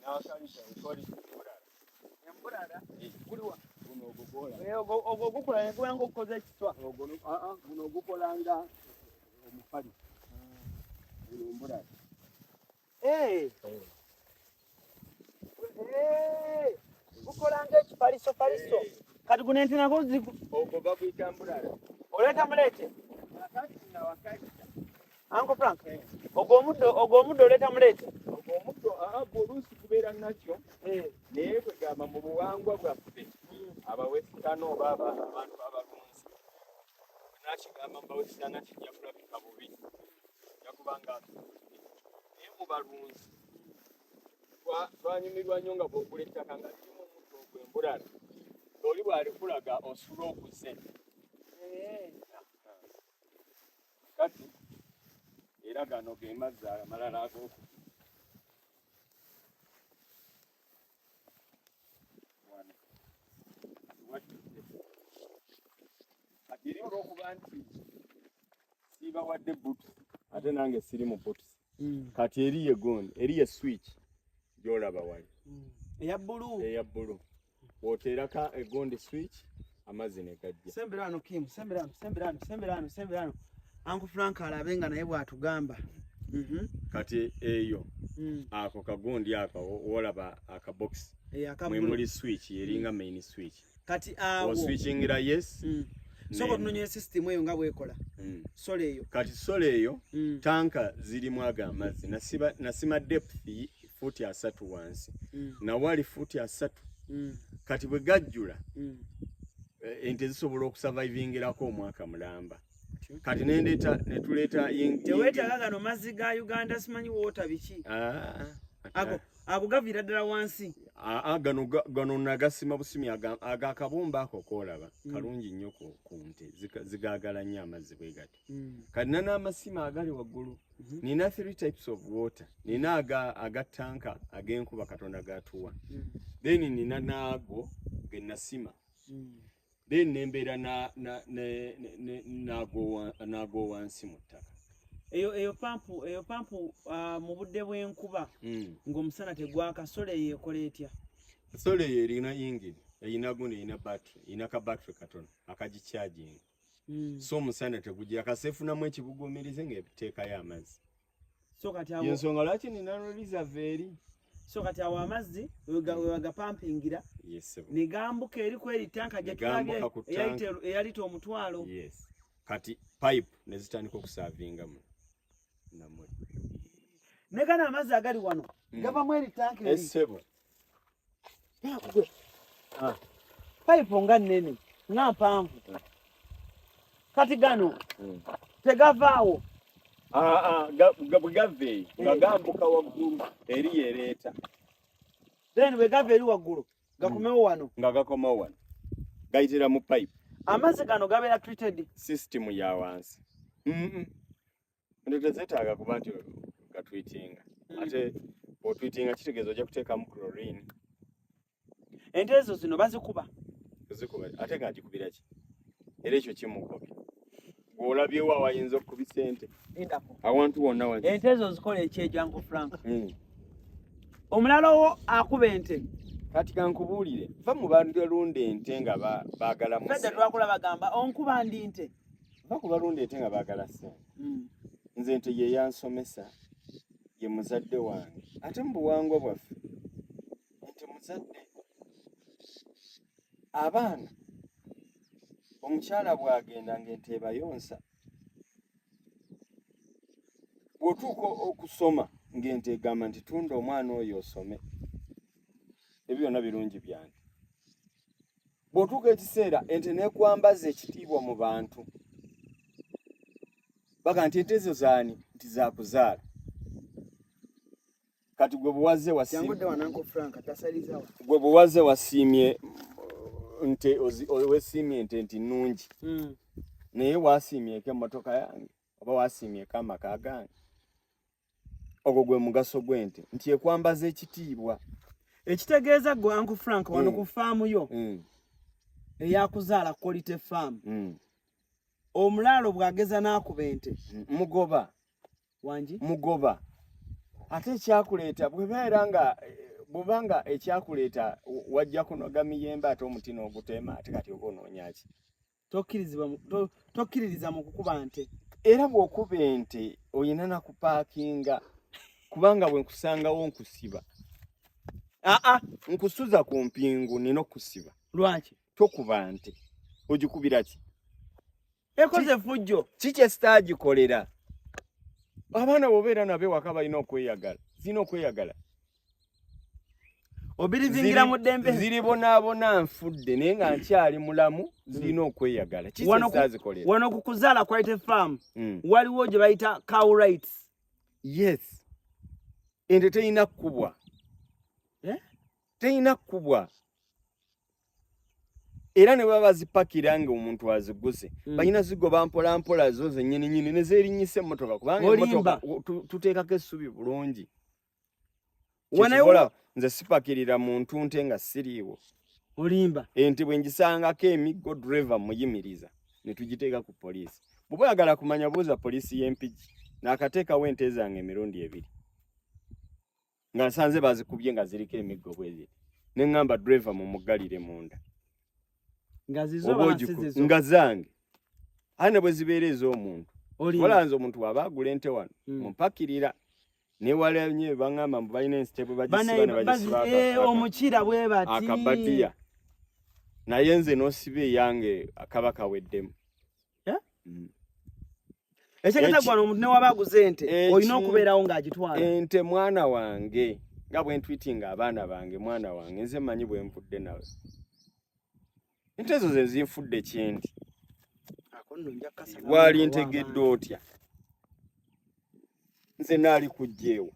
n'akalita ekoli embulala. Embulala guliwa? Guno ogukola. Ogwo ogukola ne guba nga ogukoze ekiswa. Ogwo guno ogukola nga omufali, guno embulala. Gukola ng'ekifaliso faliso. Kati guno ente nagwo Ogwo baguyita mbulala. Oleeta muleete. Kati nawakayita. Uncle Frank, ogwo omuddo oleeta muleete. Ogwo omuddo gwo oluusi gubeera nakyo, naye kwegamba mu buwangwa bwaffe abawesitana oba abantu abalunzi, nakigamba mu bawesitana kijja kulabika bubi, ojja kubanga, naye mu balunzi twanyumirwa nnyo nga bw'ogula ettaka nga lirimu omuddo ogwo embulala, oli bw'alikulaga osula oguze. Kati era gano ge mazzi amalala ag'oku wano wajjudde. Kati eri olw'okuba nti siibawadde boots, ate nange siri mu boots, kati eri ye gundi, eri ye switch gy'olaba wali. Eya bbulu. Eya bbulu, bw'oteerako egundi switch, amazzi ne gajja. Sembera wano, Kim, sembera wano, sembera wano, sembera wano, sembera wano. Uncle Frank alabe nga naye bw'atugamba. Kati eyo ako kagundi ako wolaba akabokisi Aka mwe blue. Muli switch eringa main switch. Kati awo oswitchingira yes. Sooka otunonye system eyo nga bwekola. Solar eyo. Kati solar eyo, tanka zirimu ago amazzi, nasima depth Fuuti 30 wansi. Nawali fuuti 30. Kati bwe gajjula, ente zisobola okusurvivingirako omwaka mulamba. Kati nendeeta netuleeta Teweetaaga gano mazzi ga Uganda, simanyi woota biki. Ah, Ago gaviira ddala wansi. Ah, gano nagasima busimi. Agakabumba ako koolaba kalungi nnyo ku nte. Zigaagala nnyo amazzi bwe gati. Kati nina n'amasima agali waggulu. Nina three types of water. Nina aga tanka ag'enkuba Katonda gatuwa, then nina n'ago ge nasima, then nembeera n'ago wansi mu ttaka. Eyo pampu mu budde bw'enkuba ng'omusana tegwaka, solar eyo ekola etya? Solar eyo erina engine, erina gundi, erina battery, erina ka battery katono akagicharginga. So omusana tegujja, kaseefunamu ekibugumirize ng'ebiteekayo amazzi. So kati awo Yensonga lwaki nina reserve eri. So kati awo amazzi webagapampingira Yes, sebo. ne gambuka eri kweri tanka Ne gambuka ku tanka. Eyalita 10,000. Yes, kati pipe ne zitandika okuservinga muno namuli. Ne gano amazzi agali wano gavamu eri tanka eri? Esebo. Gwe. Payipo nga nnene, nga mpanvu. Kati gano tegavaawo? Ah, ah, bwe gava eyo nga gambuka waggulu eri yereeta. Then bwe gava eri waggulu gakomewo wano? Nga gakomawo wano, gayitira mu pipe. Amazzi gano gabeera treated? System ya wansi. Ente tezeetaaga kuba nti gatreatinga. Ate bw'otreatinga kitegeeza ojja kuteekamu chlorine. Ente ezo zino bazikuba? Zikuba, ate nga agikubira ki? Era ekyo kimukobye gw'olabyewo awayinza okukubisa ente? Lindako. Awantu wonna wa Ente ezo zikola ekyejo, Uncle Frank. Omulala wo akuba ente. Kati kankubuulire, va mu balunda ente nga baagala mu Fedde ssente. twakula bagamba onkuba ndi nte. Va ku balunda ente nga baagala ssente. Nze ente ye yansomesa, ye muzadde wange, ate mu buwangwa bwaffe ente muzadde. Abaana, omukyala bw'agenda ng'ente ebayonsa. Bw'otuuka okusoma ng'ente egamba nti tunda omwana oyo osome. Ebyo byonna birungi byange. Bw'otuuka ekiseera ente neekwambaza ekitiibwa mu bantu, baga nti ente ezo zaani? Nti zakuzaala. Kati gwe buwaze Jangudde wano, Uncle Frank tasalizawa. Gwe buwaze wasiimye nte, wesiimye ente nti nnungi, naye wasiimyeko emmotoka yange oba wasiimyeko amaka gange? Ogwo gwe mugaso gw'ente, nti ekwambaza ekitiibwa. Ekitegeeza gwe, Uncle Frank, wano ku faamu yo eyakuzaala, Quality Farm, omulaalo bw'ageza n'akuba ente? Mugoba. Wangi? Mugoba. Ate ekyakuleeta bwebeera nga bw'oba nga ekyakuleeta wajja kunoga miyembe, ate omuti n'ogutema, ate kati oba onoonya ki? Tokkiririza mu kukuba nte? Era bw'okuba ente oyina nakupaakinga, kubanga bwe nkusangawo nkusiba. Aa. Nkusuza ku mpingu, nina okusiba. Lwaki? Tokuba nte, ogikubira ki? Ekoze effujjo. Kiki esitaagikolera? Abaana bw'obeera nabo ewaka balina okweyagala, zirina okweyagala. Obirivingira mu ddembe. Ziribonaabona nfudde, naye nga nkyali mulamu zirina okweyagala. Kiki esitaazikolera? Wano ku Kuzaala Quality Farm waliwo gye bayita cow rights. Yes, ente terina kkubwa. Eh? Terina kkubwa, era ne baba bazipakira nga omuntu aziguze, balina zigoba mpola mpola zo zennyini nyini ne zeerinnyisa emmotoka, kubanga Olimba. emmotoka tuteekako essubi bulungi. Wano Nze sipakirira muntu nte nga siriiwo. Olimba. Ente bwe ngisangako emiggo, driver muyimiriza ne tugiteeka ku poliisi. Bw'oba oyagala kumanya, buuza poliisi y'Empigi. Naakateekawo ente zange emirundi ebiri nga nsanze bazikubye nga ziriko emiggo bwe ziti, ne ŋŋamba driver mumuggalire munda. Nga zizo Oba oba si zizo? Nga zange, ate ne bwe zibeera ez'omuntu. Olimba. Olanze omuntu bw'aba agula ente wano, mupakirira newala nnyo. Baŋŋamba mbu balina ensite bwe bagisiba ne bagisiba Omukira bwe bati. Akabadiya, naye nze n'osiba eyange kaba kaweddemu. Eh? Mm. Ekitegeeza gwano omuntu newaba aguze ente olina okubeerawo ng'agitwala. Ente mwana wange. Nga bwe ntwitinga abaana bange, mwana wange, nze mmanyi bwe nvudde nawe. Ente ezo ze zinfudde kyendi. Ako nno nja kukasala. Waali ntegedde otya? Nze naali kujjeewo.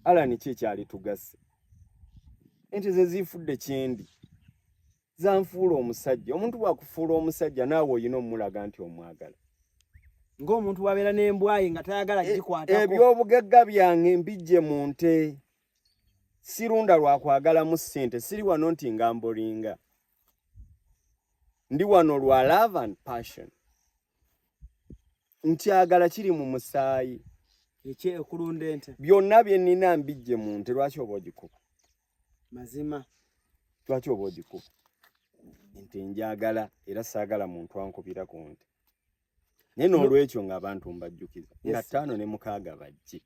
Alani ki ekyali tugase? Ente ze zinfudde kyendi. Zanfuula omusajja. Omuntu bw'akufuula omusajja naawe olina omulaga nti omwagala. Ng'omuntu bw'abeera n'embwayi nga tayagala gikwatako. Ebyobugagga byange mbijje mu nte. Sirunda lwa kwagalamu ssente, siri wano nti ngambolinga. Ndi wano lwa love and passion. Nkyagala kiri mu musaayi. Ekye okulunda ente. Byonna bye nnina mbijje mu nte, lwaki oba ogikuba? Mazima. Lwaki oba ogikuba? Ente njagala era saagala muntu ankubira ku nte. Naye n'olwekyo ng'abantu mbajjukiza nga 5 ne 6 bajje.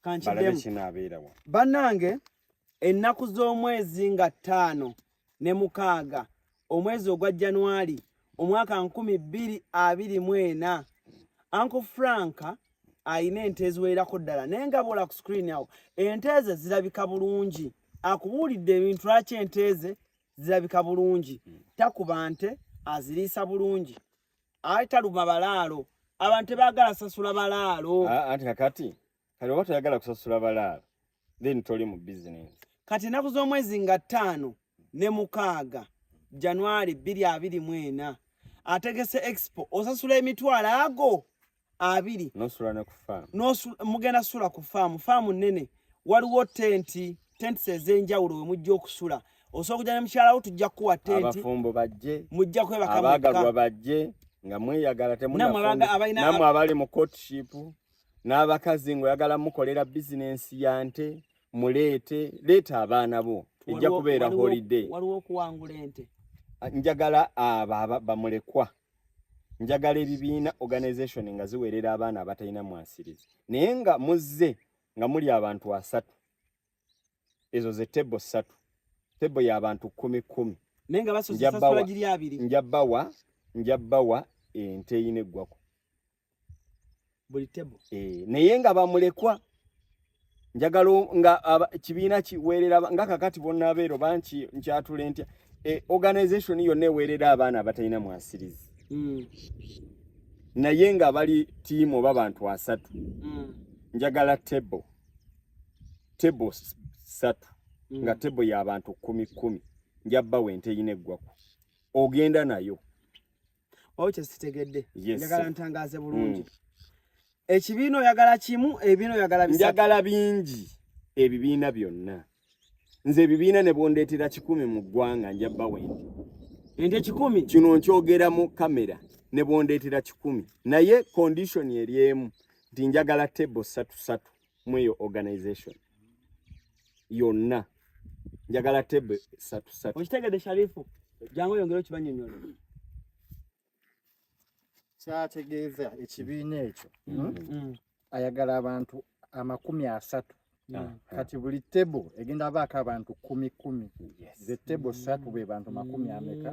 Kankiddemu. Balabe kinaabeera wa. Bannange, ennaku z'omwezi nga 5 ne 6 omwezi ogwa Januari omwaka 2024, Uncle Frank ayina ente eziwererako ddala, naye nga bw'ola ku screen awo ente ze zirabika bulungi. Akubuulidde ebintu lwaki ente ze zirabika bulungi. Takuba nte, aziriisa bulungi, ate taluma balaalo. Abantu tebaagala sasula balaalo. Anti kakati kale oba toyagala kusasula balaalo, then toli mu business. Kati ennaku z'omwezi nga 5 ne 6 Januari 2024 ategese expo, osasula emitwalo ago 20. N'osula ne ku faamu. Mugenda sula ku faamu, faamu nnene, waliwo tents ez'enjawulo we mujja okusula. Osobola okujja ne mukyala wo, tujja kukuwa tenti. Abafumbo bajje, mujja kwebaka abaagalwa mwekka. bajje, nga mweyagala Nammwe temunafumbirwa. abalina Nammwe abali mu courtship n'abakazi ng'oyagala mukolera bizinensi ya nte, muleete, leeta abaana bo. Ejja kubeera holiday. Waliwo okuwangula ente. Njagala abo bamulekwa. Njagala ebibiina organization nga ziweerera abaana abatalina mwasirizi. Naye nga muzze nga muli abantu 3. Ezo ze table 3. Table y'abantu kumi kumi. Naye nga basoose sasula giri 2. Nja bbawa ente eyina eggwako. Buli table. Naye nga bamulekwa. Njagala nga kibiina kiweerera nga kakati bonna abeero banki nkyatula ntya. Organization yonna eweerera abaana abatalina mwasirizi. Naye nga bali ttiimu oba bantu 3. Njagala table. Table 3. Nga table y'abantu kumi kumi. Nja bbawa ente eyina eggwako. Ogenda nayo. Oba kye sitegedde. Yes. Njagala ntangaaze bulungi. Ekibiina oyagala kimu, ebibiina oyagala bisatu. Njagala bingi ebibiina byonna. Nze ebibiina ne bwondeetera 1,000 mu ggwanga nja bbawa ente. Ente 1,000? Kino nkyogera mu kamera ne bwondeetera 1,000. Naye condition eri emu nti njagala table ssatu ssatu mu eyo organization yonna. Njagala table ssatu ssatu. Okitegedde Sharifu? Jangu oyongere okibannyonnyole. Kyategeeza ekibiina ekyo. Ayagala abantu 30. Kati buli table egenda baako abantu kumi kumi. Ze table 3 be bantu makumi ameka?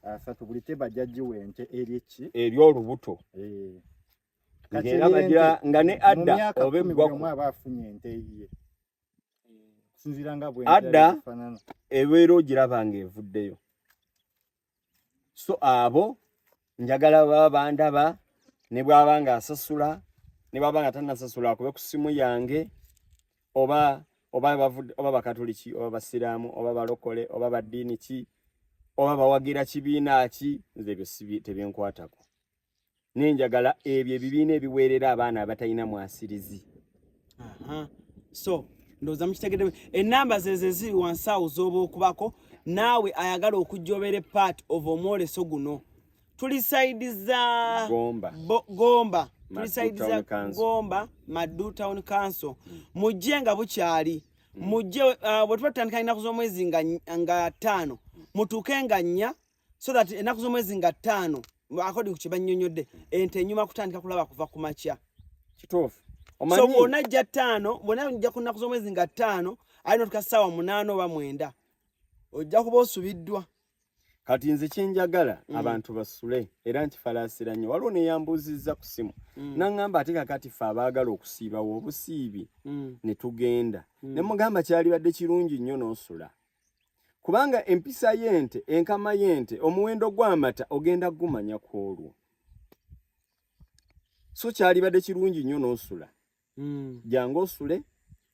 30. Buli table ajja giwa ente eri eki? Eri olubuto. Kati Ng'era eri bagira ente nga ne mu adda myaka oba kumi eggwako. buli omu aba afunye ente eyiye. Okusinziira nga bwe Adda ente efaanana. ebeera ogiraba ng'evuddeyo. So abo njagala baba bandaba ne bw'aba ng'asasula ne bw'aba nga tannasasula akube ku ssimu yange oba oba bavudde oba bakatoliki oba basiraamu oba balokole oba baddiini ki oba bawagira kibiina ki, nze ebyo tebinkwatako. Naye njagala ebyo ebibiina ebiweerera abaana abatalina mwasirizi. So ndowooza mukitegedde. Ennamba ze ze ziri wansi awo z'oba okubako naawe ayagala okujja obeere part of omwoleso guno. Tuli side za Gomba. Gomba. Tuli Maddu side za Town Council. Gomba, Maddu Town Council. Mujje nga bukyali. Mujje, bwe tuba tutandika ennaku z'omwezi nga 5, mutuuke nga 4, so that ennaku z'omwezi nga 5, according ku kye bannyonnyodde, ente enyuma kutandika kulaba kuva ku makya. Kituufu. So Omanyi? bw'onajja 5, bw'onajja ku nnaku z'omwezi nga 5, alina otuka ssaawa 8 oba 9. Ojja kuba osubiddwa. Kati nze kyenjagala abantu basule, era nkifalaasira nnyo. Waliwo neyambuuzizza ku simu naŋŋamba, ate kakati ffe abaagala okusiibawo obusiibi ne tugenda, ne mugamba kyalibadde kirungi nnyo n'osula, kubanga empisa y'ente, enkama y'ente, omuwendo gw'amata ogenda gumanya ku olwo. So kyalibadde kirungi nnyo n'osula. Jangu osule,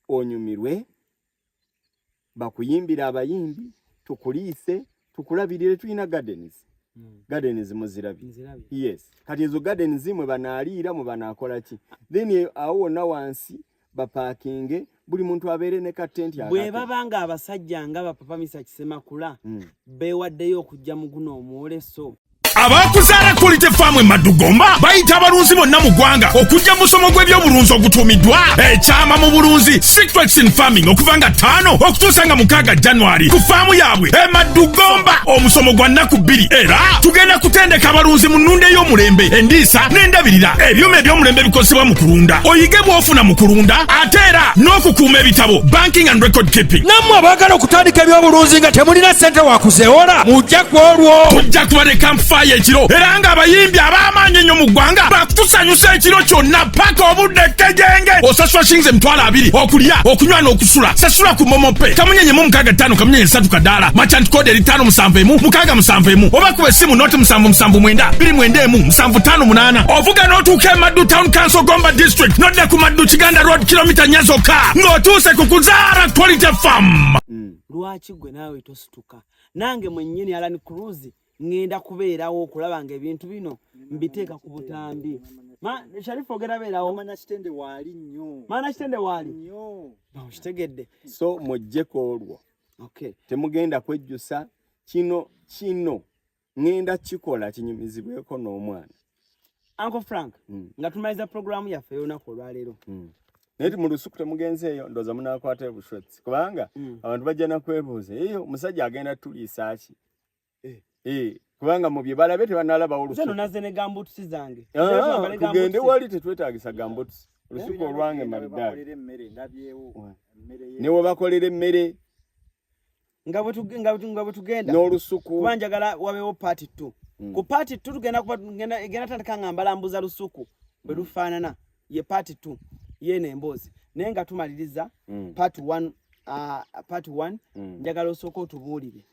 onyumirwe, bakuyimbira abayimbi, tukuliise, tukulabirire. Tulina gardens. Gardens muzirabye? Nzirabye. Yes, kati ezo gardens mwe banaaliira, mwe banaakola ki, then awo wonna wansi bapaakinge, buli muntu abeere ne katenti Bwe akake. baba nga abasajja nga bapapa Misa Kisemakula beewaddeyo okujja mu guno omwoleso. Abakuzaala Quality Farm e Maddugomba bayita abalunzi bonna mu ggwanga okujja mu musomo gw'ebyobulunzi ogutuumiddwa Ekyama mu Bulunzi, Secrets in Farming, okuva nga 5 okutuusa nga 6 January ku faamu yaabwe e Maddugomba. Omusomo gwa nnaku 2, era tugenda kutendeka abalunzi mu nnunda ey'omulembe, endiisa n'endabirira, ebyuma eby'omulembe bikozesebwa mu kulunda, oyige bw'ofuna mu kulunda, ate era n'okukuuma ebitabo, banking and record keeping. Nammwe abaagala okutandika ebyobulunzi nga temulina ssente wakuzeewola, mujja ku olwo. Tujja kuba ne campfire ekiro, era ng'abayimbi ab'amaanyi ennyo mu ggwanga bakutusanyusa ekiro kyonna paka obudde kejenge. Osasula shillings 20,000 okulya, okunywa n'okusula. Sasula ku MoMo Pay kamunyenye mu 65 kamunyenye 3 kadaala, merchant code eri 571 671, oba kuba essimu noti 779 291 758. Ovuga n'otuuka e Maddu Town Council, Gomba District, nodda ku Maddu Kiganda Road, kilomita 4 zokka ng'otuuse ku Kuzaara Quality Farm. Lwaki gwe naawe tosituka? Nange mwennyini Alan Cruz ŋŋenda kubeerawo okulaba nga ebintu bino mbiteeka ku butambi. Sharifu, ogenda beerawo? Mana Kitende waali nnyo. Maana Kitende waali. Nnyo. Okitegedde? So mujjeko olwo. Temugenda kwejjusa. Kino kino ŋŋenda kikola kinyumizibweko n'omwana. Uncle Frank, nga tumaliza programu yaffe ey'olunaku olwaleero, Naye ti mu lusuku temugenzeeyo, ndowooza munaakwata ebushotsi, kubanga abantu bajja nakwebuuza eyo omusajja agenda tuliisa ki. Eh, kubanga mu bye balabe tebanalabawo Nze no lusuku. nazze ne gambutusi zange. Ah, Twambale tugende gambutusi. wali, tetwetaagisa gambutusi, olusuku olwange maridadi. Bakolera emmere, ndabyewo emmere ye. Ne we bakolera emmere. Nga bwe tugenda N'olusuku. kuba njagala wabeewo part 2. Ku part 2 tugenda kuba egenda tandika nga mbalambuza lusuku bwe lufaanana, ye part 2 yeeno emboozi. Naye nga tumaliriza part 1, part 1, njagala osooka otubuulire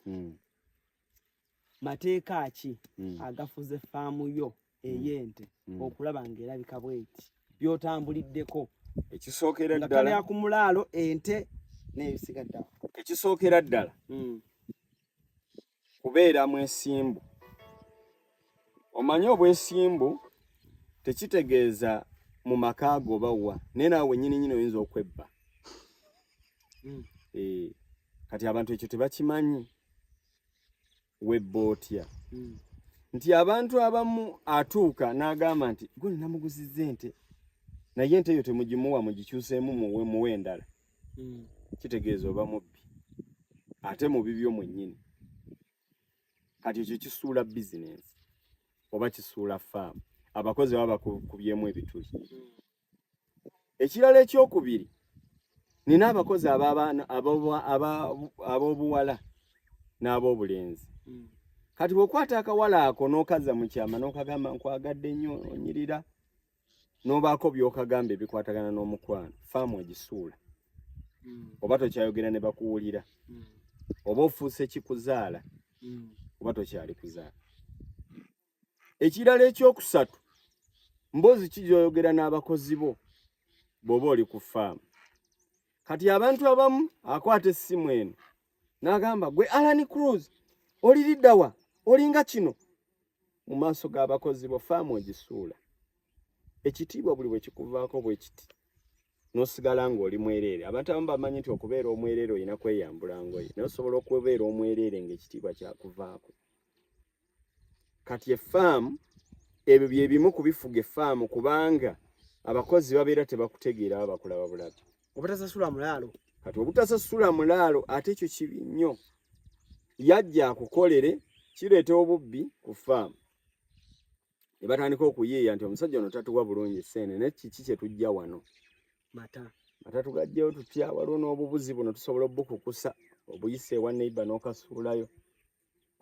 mateeka ki agafuze faamu yo ey'ente okulaba ng'erabika bweti, by'otambuliddeko Ekisookera nga ddala, tolya ku mulaalo ente n'ebisigadde awo. Ekisookera ddala, kubeera mwesimbu. Omanye obwesimbu tekitegeeza mu maka go oba wa, naye naawe wennyini nyini oyinza okwebba. Eh, kati abantu ekyo tebakimanyi. Webba otya? Nti abantu abamu atuuka n'agamba nti gwe namuguzizza ente, naye ente eyo temugimuwa, mugikyuseemu, muwe muwe endala. Kitegeeza oba mubbi ate mu bibyo mwennyini. Kati ekyo kisuula bizinensi oba kisuula faamu, abakozi baba bakubyemu ebituli. Ekirala ekyokubiri, nina abakozi ab'obuwala n'ab'obulenzi. Kati bw'okwata akawala ako n'okazza mu kyama n'okagamba nkwagadde nnyo, onyirira, n'obaako by'okagamba ebikwatagana n'omukwano, faamu ogisuula. Oba tokyayogera ne bakuwulira, oba ofuuse kikuzaala, oba tokyali kuzaala. Ekirala ekyokusatu, mboozi ki gy'oyogera n'abakozi bo bw'oba oli ku faamu? Kati abantu abamu akwata essimu eno n'agamba, gwe Alan Cruz oliriddawa, olinga kino, mu maaso g'abakozi bo. Faamu ogisuula. Ekitiibwa buli bwe kikuvaako bwe kiti n'osigala ng'oli mwereere. Abantu abamu bamanyi nti okubeera omwereere olina kweyambula ngoye, naye osobola okubeera omwereere ng'ekitiibwa kyakuvaako. Kati efaamu, ebyo bye bimu ku bifuga efaamu, kubanga abakozi babeera tebakutegeera, baba bakulaba bulabi. Obutasasula mulaalo. Kati obutasasula mulaalo ate ekyo kibi nnyo. Yajja akukolere, kireeta obubbi ku faamu, ne batandika okuyiiya nti omusajja ono tatuwa bulungi ssente, naye kiki kye tujja wano? Mata. Mata tugajjeyo tutya? Waliwo n'obubuzi buno tusobola obukukusa, obuyise ewa neighbor n'okasuulayo.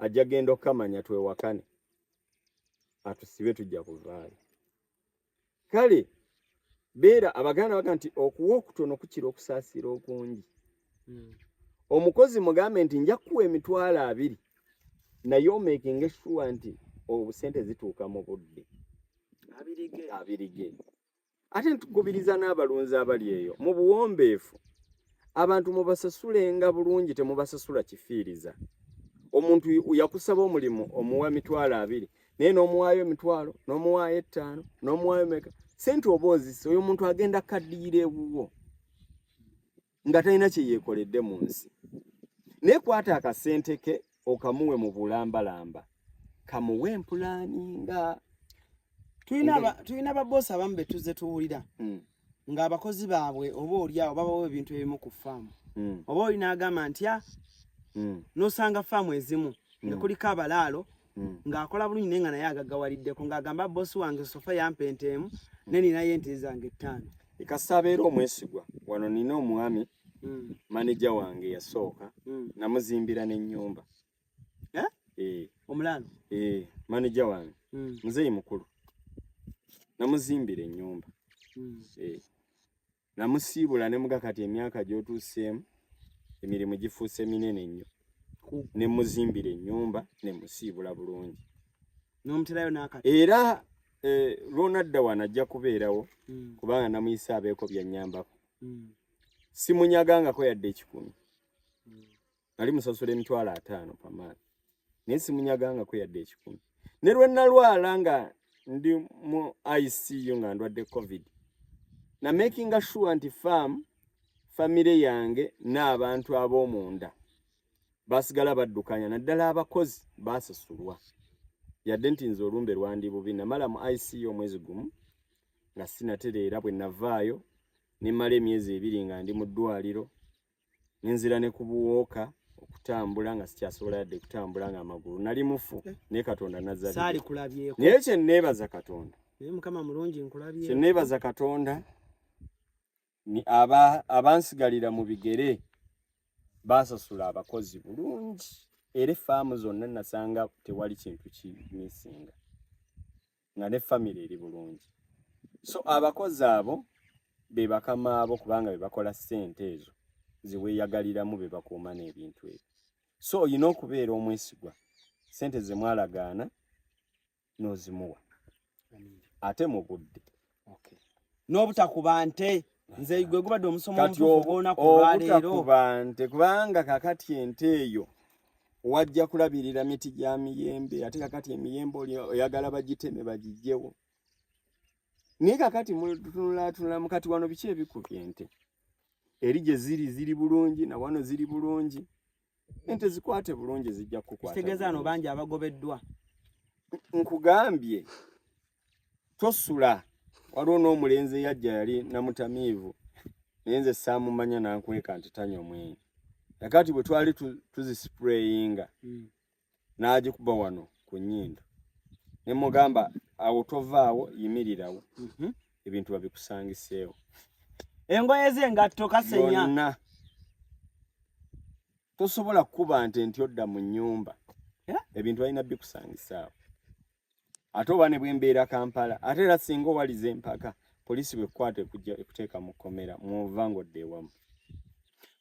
Ajja genda okukamanya twewakane, atusibe, tujja kuvaayo. Kale beera, Abaganda baga nti okuwa okutono kukira okusaasira okungi. Omukozi mugambe nti nja kukuwa 20,000, naye omakinga sure nti obusente zituuka mu budde. Abirige. Abirige. Ate ntukubiriza n'abalunzi abali eyo mu buwombeefu, abantu mubasasulenga bulungi, temubasasula kifiiriza. Omuntu yakusaba omulimu omuwa 20,000, naye n'omuwaayo 50,000, n'omuwaayo 5,000, n'omuwaayo meka, sente oba ozise. Oyo omuntu agenda kaddiira ewuwo nga talina kye yeekoledde mu nsi. Naye kwata akasente ke okamuwe mu bulambalamba, kamuwe empulaninga. Tulina baboosi abamu be tuzze tuwulira ng'abakozi baabwe oba oli awo babawo ebintu ebimu ku faamu, oba oli n'agamba nti a n'osanga faamu ezimu nga kuliko abalaalo ng'akola bulungi, naye nga naye agaggawaliddeko, ng'agamba, "Boosi wange so far yampa ente emu, ne ninayo ente zange ttaano." Kasita abeera omwesigwa. Wano nina omwami maneja wange yasooka, namuzimbira n'ennyumba. Eh? Eh. Omulaalo? Eh, maneja wange, muzeeyi mukulu, namuzimbira ennyumba. Eh. Namusiibula ne muga kati emyaka gy'otuuseemu, emirimu gifuuse minene nnyo, ne muzimbira ennyumba, ne musiibula bulungi. N'omuterayo n'akati. Era lwonadda wano ajja kubeerawo, kubanga namuyise abeeko byannyambako. Simunyagangako yadde 100. Nali musasula 50,000 pamaani, naye simunyagangako yadde 100. Ne lwe nalwala nga ndi mu ICU nga ndwadde COVID, na makinga sure nti farm, famire yange n'abantu ab'omunda basigala baddukanya, naddala abakozi basasulwa, yadde nti nze olumbe lwandi bubi. Namala mu ICU omwezi gumu nga sinatereera. Bwe navaayo ne mmala emyezi 2 nga ndi mu ddwaliro, nenzira ne ku buwooka okutambula nga sikyasobola yadde kutambula, nga amagulu nali mufu, naye Katonda nazza. Saali kulabyeko. Naye kye neebaza Katonda, Naye Mukama mulungi, nkulabye. kye neebaza Katonda ni aba abansigalira mu bigere baasasula abakozi bulungi, era efaamu zonna nasanga tewali kintu kimisinga, nga ne famire eri bulungi. So abakozi abo be bakama abo, kubanga be bakola ssente ezo ziweeyagaliramu, be bakuuma n'ebintu ebyo. So olina okubeera omwesigwa, ssente ze mwalagaana n'ozimuwa ate mu budde. N'obutakuba nte, nze gwe gubadde omusomo Kati omutuufu ogw'olunaku olwaleero. Obutakuba nte, kubanga kakati ente eyo wajja kulabirira miti gya miyembe, ate kakati emiyembe oli oyagala bagiteme bagijjewo. Naye kakati mutunulatunulamu kati wano biki ebikubye ente? Eri gye ziri ziri bulungi, na wano ziri bulungi. Ente zikwate bulungi, zijja kukukwata Kitegeeza ano bulungi. bangi abagobeddwa. Nkugambye tosula. Waliwo n'omulenzi eyajja yali namutamiivu, naye nze saamumanya, nankweka nti tanywa omwenge. Kakati bwe twali tuzisprayinga, n'agikuba wano ku nnyindo, ne mugamba, "Awo tovaawo, yimirirawo, ebintu babikusangiseewo." Engoye ze, engatto, kasenya. Yonna tosobola kukuba nte nti odda mu nnyumba. Eh? Ebintu balina bikusangisaawo. Ate oba ne bwembeera Kampala, ate era singa owaliza empaka, poliisi bwekukwata ekujja ekuteeka mu kkomera, mwova ng'odda ewamu.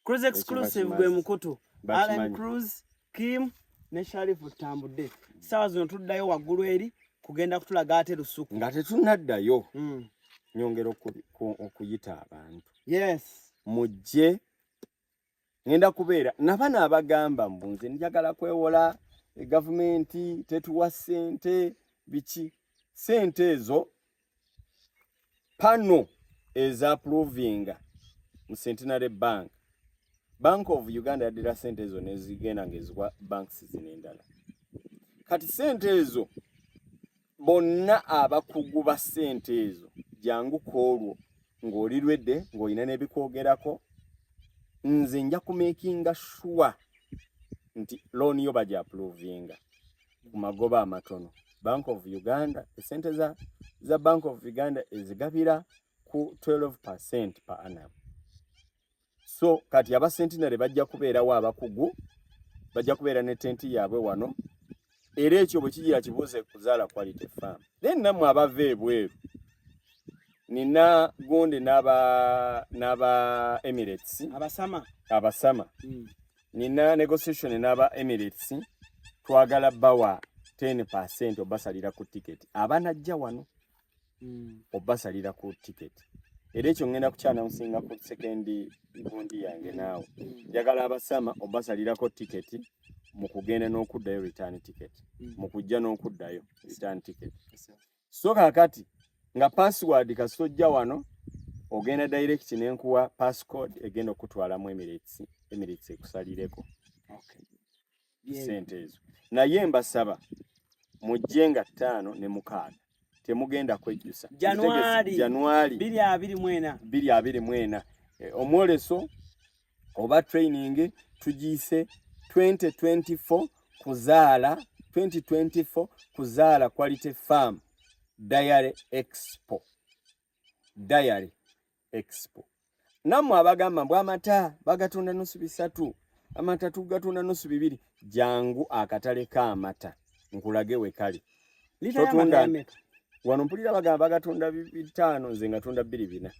Cruise Exclusive Bakimanyi. gwe mukutu. Bakimanyi. Alan Cruz, Kim ne Sharifu Tambudde. Saawa zino tuddayo waggulu eri kugenda kutulaga ate lusuku. Nga tetunnaddayo, nyongera okuyita abantu, mujje, ngenda kubeera nabano abagamba mbu nze njagala kwewola e gavumenti tetuwa ssente biki. Ssente ezo pano eza approvinga mu Centenary Bank, Bank of Uganda yaddira ssente ezo nezigenda ngaeziwa banks zino endala. Kati ssente ezo, bonna abakugu ba ssente ezo, jangu ku olwo ng'oli lwedde ng'olina n'ebikwogerako. Nze nja kumakinga sure nti loan yo bajja approvinga ku magoba amatono. Bank of Uganda, esente za Bank of Uganda ezigabira ku 12% per annum. So kati aba Centenary bajja kubeerawo abakugu. Bajja kubeera ne tenti yaabwe wano, era ekyo bwe kigira kibuuze Kuzaala Quality Farm. Then nammwe abava ebweru, nina gundi n'aba Emirates. Abasama. Abasama. Nina negotiation n'aba Emirates, twagala bawa 10% obasalira ku ticket abanajja wano, obasalira ku ticket. Era ekyo ngenda kukyannouncinga ku second gundi yange. Naawe njagala abasama obasalirako ticket mu kugenda n'okuddayo, return ticket, mu kujja n'okuddayo, return ticket. So kaakati nga password, kasita ojja wano ogenda direct nenkuwa passcode egenda okutwalamu Emirates, Emirates ekusalireko sente ezo. Naye mbasaba mujje nga 5 ne 6, temugenda kwejjusa. January. January. 2024. 2024. Omwoleso oba training tugiyise 2024 Kuzaala, 2024 Kuzaala Quality Farm Dairy Expo, Dairy Expo. Nammwe abagamba mbw amata bagatunda nusu 3, amata tugatunda nusu 2, jangu akatale k'amata nkulage we kali. Lita y'amata yameka? Wano mpulira bagamba bagatunda 5, nze ngatunda 2.4.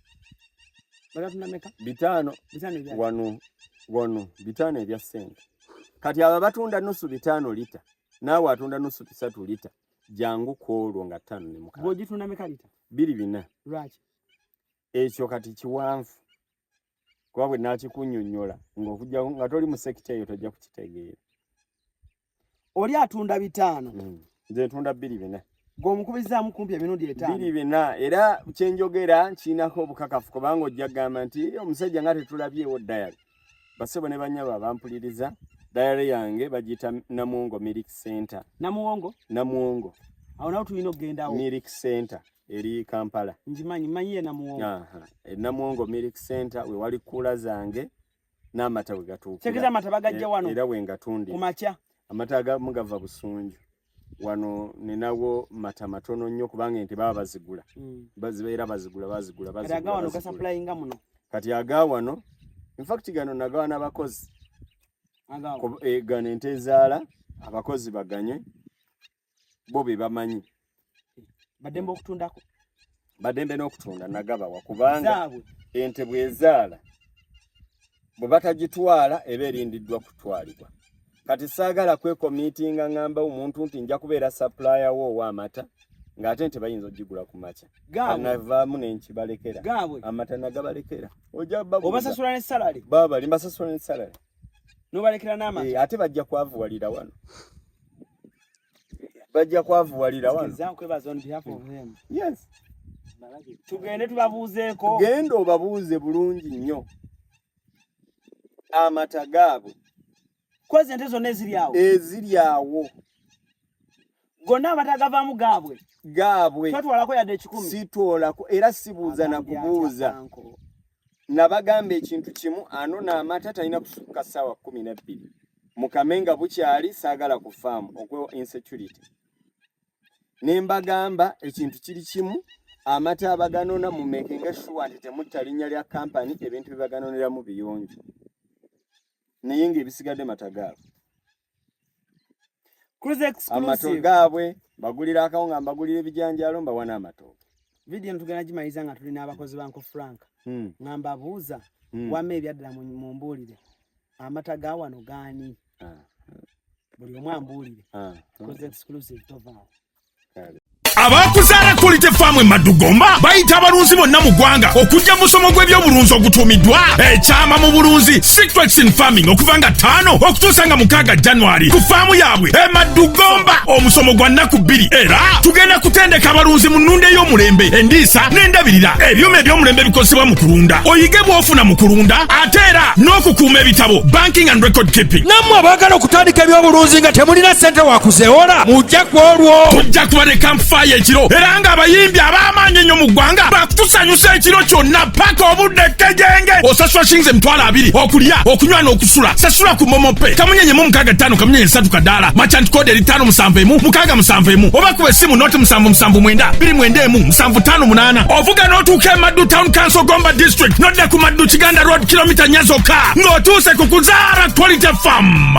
Bagatunda meka? 5. 5 ebya? Wano 5 ebya ssente. Kati abo batunda nusu 5 lita, naawe atunda nusu 3 lita, jangu ku olwo nga 5 ne 6. Bw'ogitunda meka lita? 2.4. Lwaki? Ekyo kati kiwanvu, kuba bwe naakikunnyonnyola ng'okujja nga toli mu sector eyo tojja kukitegeera. Oli atunda 5. Nze ntunda 2.4. Gweomukubizaamu kumpi emirundi 5. 2.4. Era kyenjogera nkiinako obukakafu, kubanga ojja kugamba nti omusajja nga tetulabyewo dairy. Basebo ne bannyabo abampuliriza, dairy yange bagiyita Namuwongo Milk Center. Namuwongo? Namuwongo. Awo nawo tulina okugendawo. Milk Center eri Kampala. Ngimanyi, manyiye Namuwongo. Aha. E Namuwongo Milk Center we wali cooler zange n'amata we gatuukira. Kitegeeza amata bagajja wano? Era we ngatundira. Ku makya? Amata agamu gava Busunju. Wano ninawo mata matono nnyo kubanga ente baba bazigula. Bazibeera bazigula, bazigula, Kati bazigula. aga wano Bazigula. gasupplyinga muno? Kati aga wano, in fact gano nagawa n'abakozi. Agawo? Gano ente ezaala abakozi baganywe, bo be bamanyi. Baddembe okutundako? Baddembe n'okutunda, nagabawa kubanga Zaabwe? ente bw'ezaala bwe batagitwala eba erindiddwa kutwalibwa. Kati saagala kwecommittinga ngamba omuntu nti nja kubeera supplier wo ow'amata ng'ate ente bayinza ogigula ku makya. Gaabwe? Navaamu nenkibalekera. Gaabwe? Amata nagabalekera, ojja babuuza. Obasasula ne salary? Babali mbasasula ne salary. N'obalekera n'amata? Eh, ate bajja kwavuwalira wano, bajja kwavuwalira wano. Nzikiriza nkwebaza on behalf of them. Yes. Tugende tubabuuzeeko. Genda obabuuze bulungi nnyo, amata gaabwe. Kwezi ente zonna eziri awo? Eziri awo. Gonna amata agavaamu gaabwe? Gaabwe. Totwalako yadde 100? Sitoolako era sibuuza na Agambye atya, kubuuza. Uncle? Nabagamba ekintu kimu, anona amata talina kusukka ssaawa 12, mukame nga bukyali, saagala ku faamu okwewa insecurity. Ne mbagamba ekintu kiri kimu, amata abaganona mu makinga sure nti temutta linnya lya kampani, ebintu bye baganoneramu biyonjo, naye ng'ebisigadde mata gaabwe. Cruise Amato exclusive. gaabwe, mbagulira akawunga, mbagulira ebijanjaalo, mbawa n'amatooke. Vidiyo eno tugenda gimaliriza nga tuli n'abakozi ba Uncle Frank, nga mbabuuza, wamma ebyaddala mumbuulire, amata ga wano gaani? Buli omu ambuulire. Cruise exclusive, tovaawo. Kale. Abakuzaala Quality Farm e Maddugomba bayita abalunzi bonna mu ggwanga okujja mu musomo gw'ebyobulunzi ogutuumiddwa Ekyama mu Bulunzi, Secrets in Farming, okuva nga 5 okutuusa nga 6 January ku faamu yaabwe e Maddugomba. Omusomo gwa nnaku 2, era tugenda kutendeka abalunzi mu nnunda ey'omulembe, endiisa n'endabirira, ebyuma eby'omulembe ebikozesebwa mu kulunda, oyige bw'ofuna mu kulunda, ate era n'okukuuma ebitabo, banking and record keeping. Nammwe abaagala okutandika ebyobulunzi nga temulina ssente wakuzeewola, mujja ku olwo. Tujja kuba ne campfire ekiro, era ng'abayimbi ab'amaanyi ennyo mu ggwanga bakutusanyusa ekiro kyonna paka obudde kejenge. Osasula shillings 20,000 okulya, okunywa n'okusula. Sasula ku MoMo Pay *665 #3 kadaala, merchant code eri 571671, oba kuba essimu 077 929 758. Ovuga n'otuuka e Maddu Town Council, Gomba District, nodda ku Maddu Kiganda Road, kilomita 4 zokka ng'otuuse ku Kuzaala Quality Farm.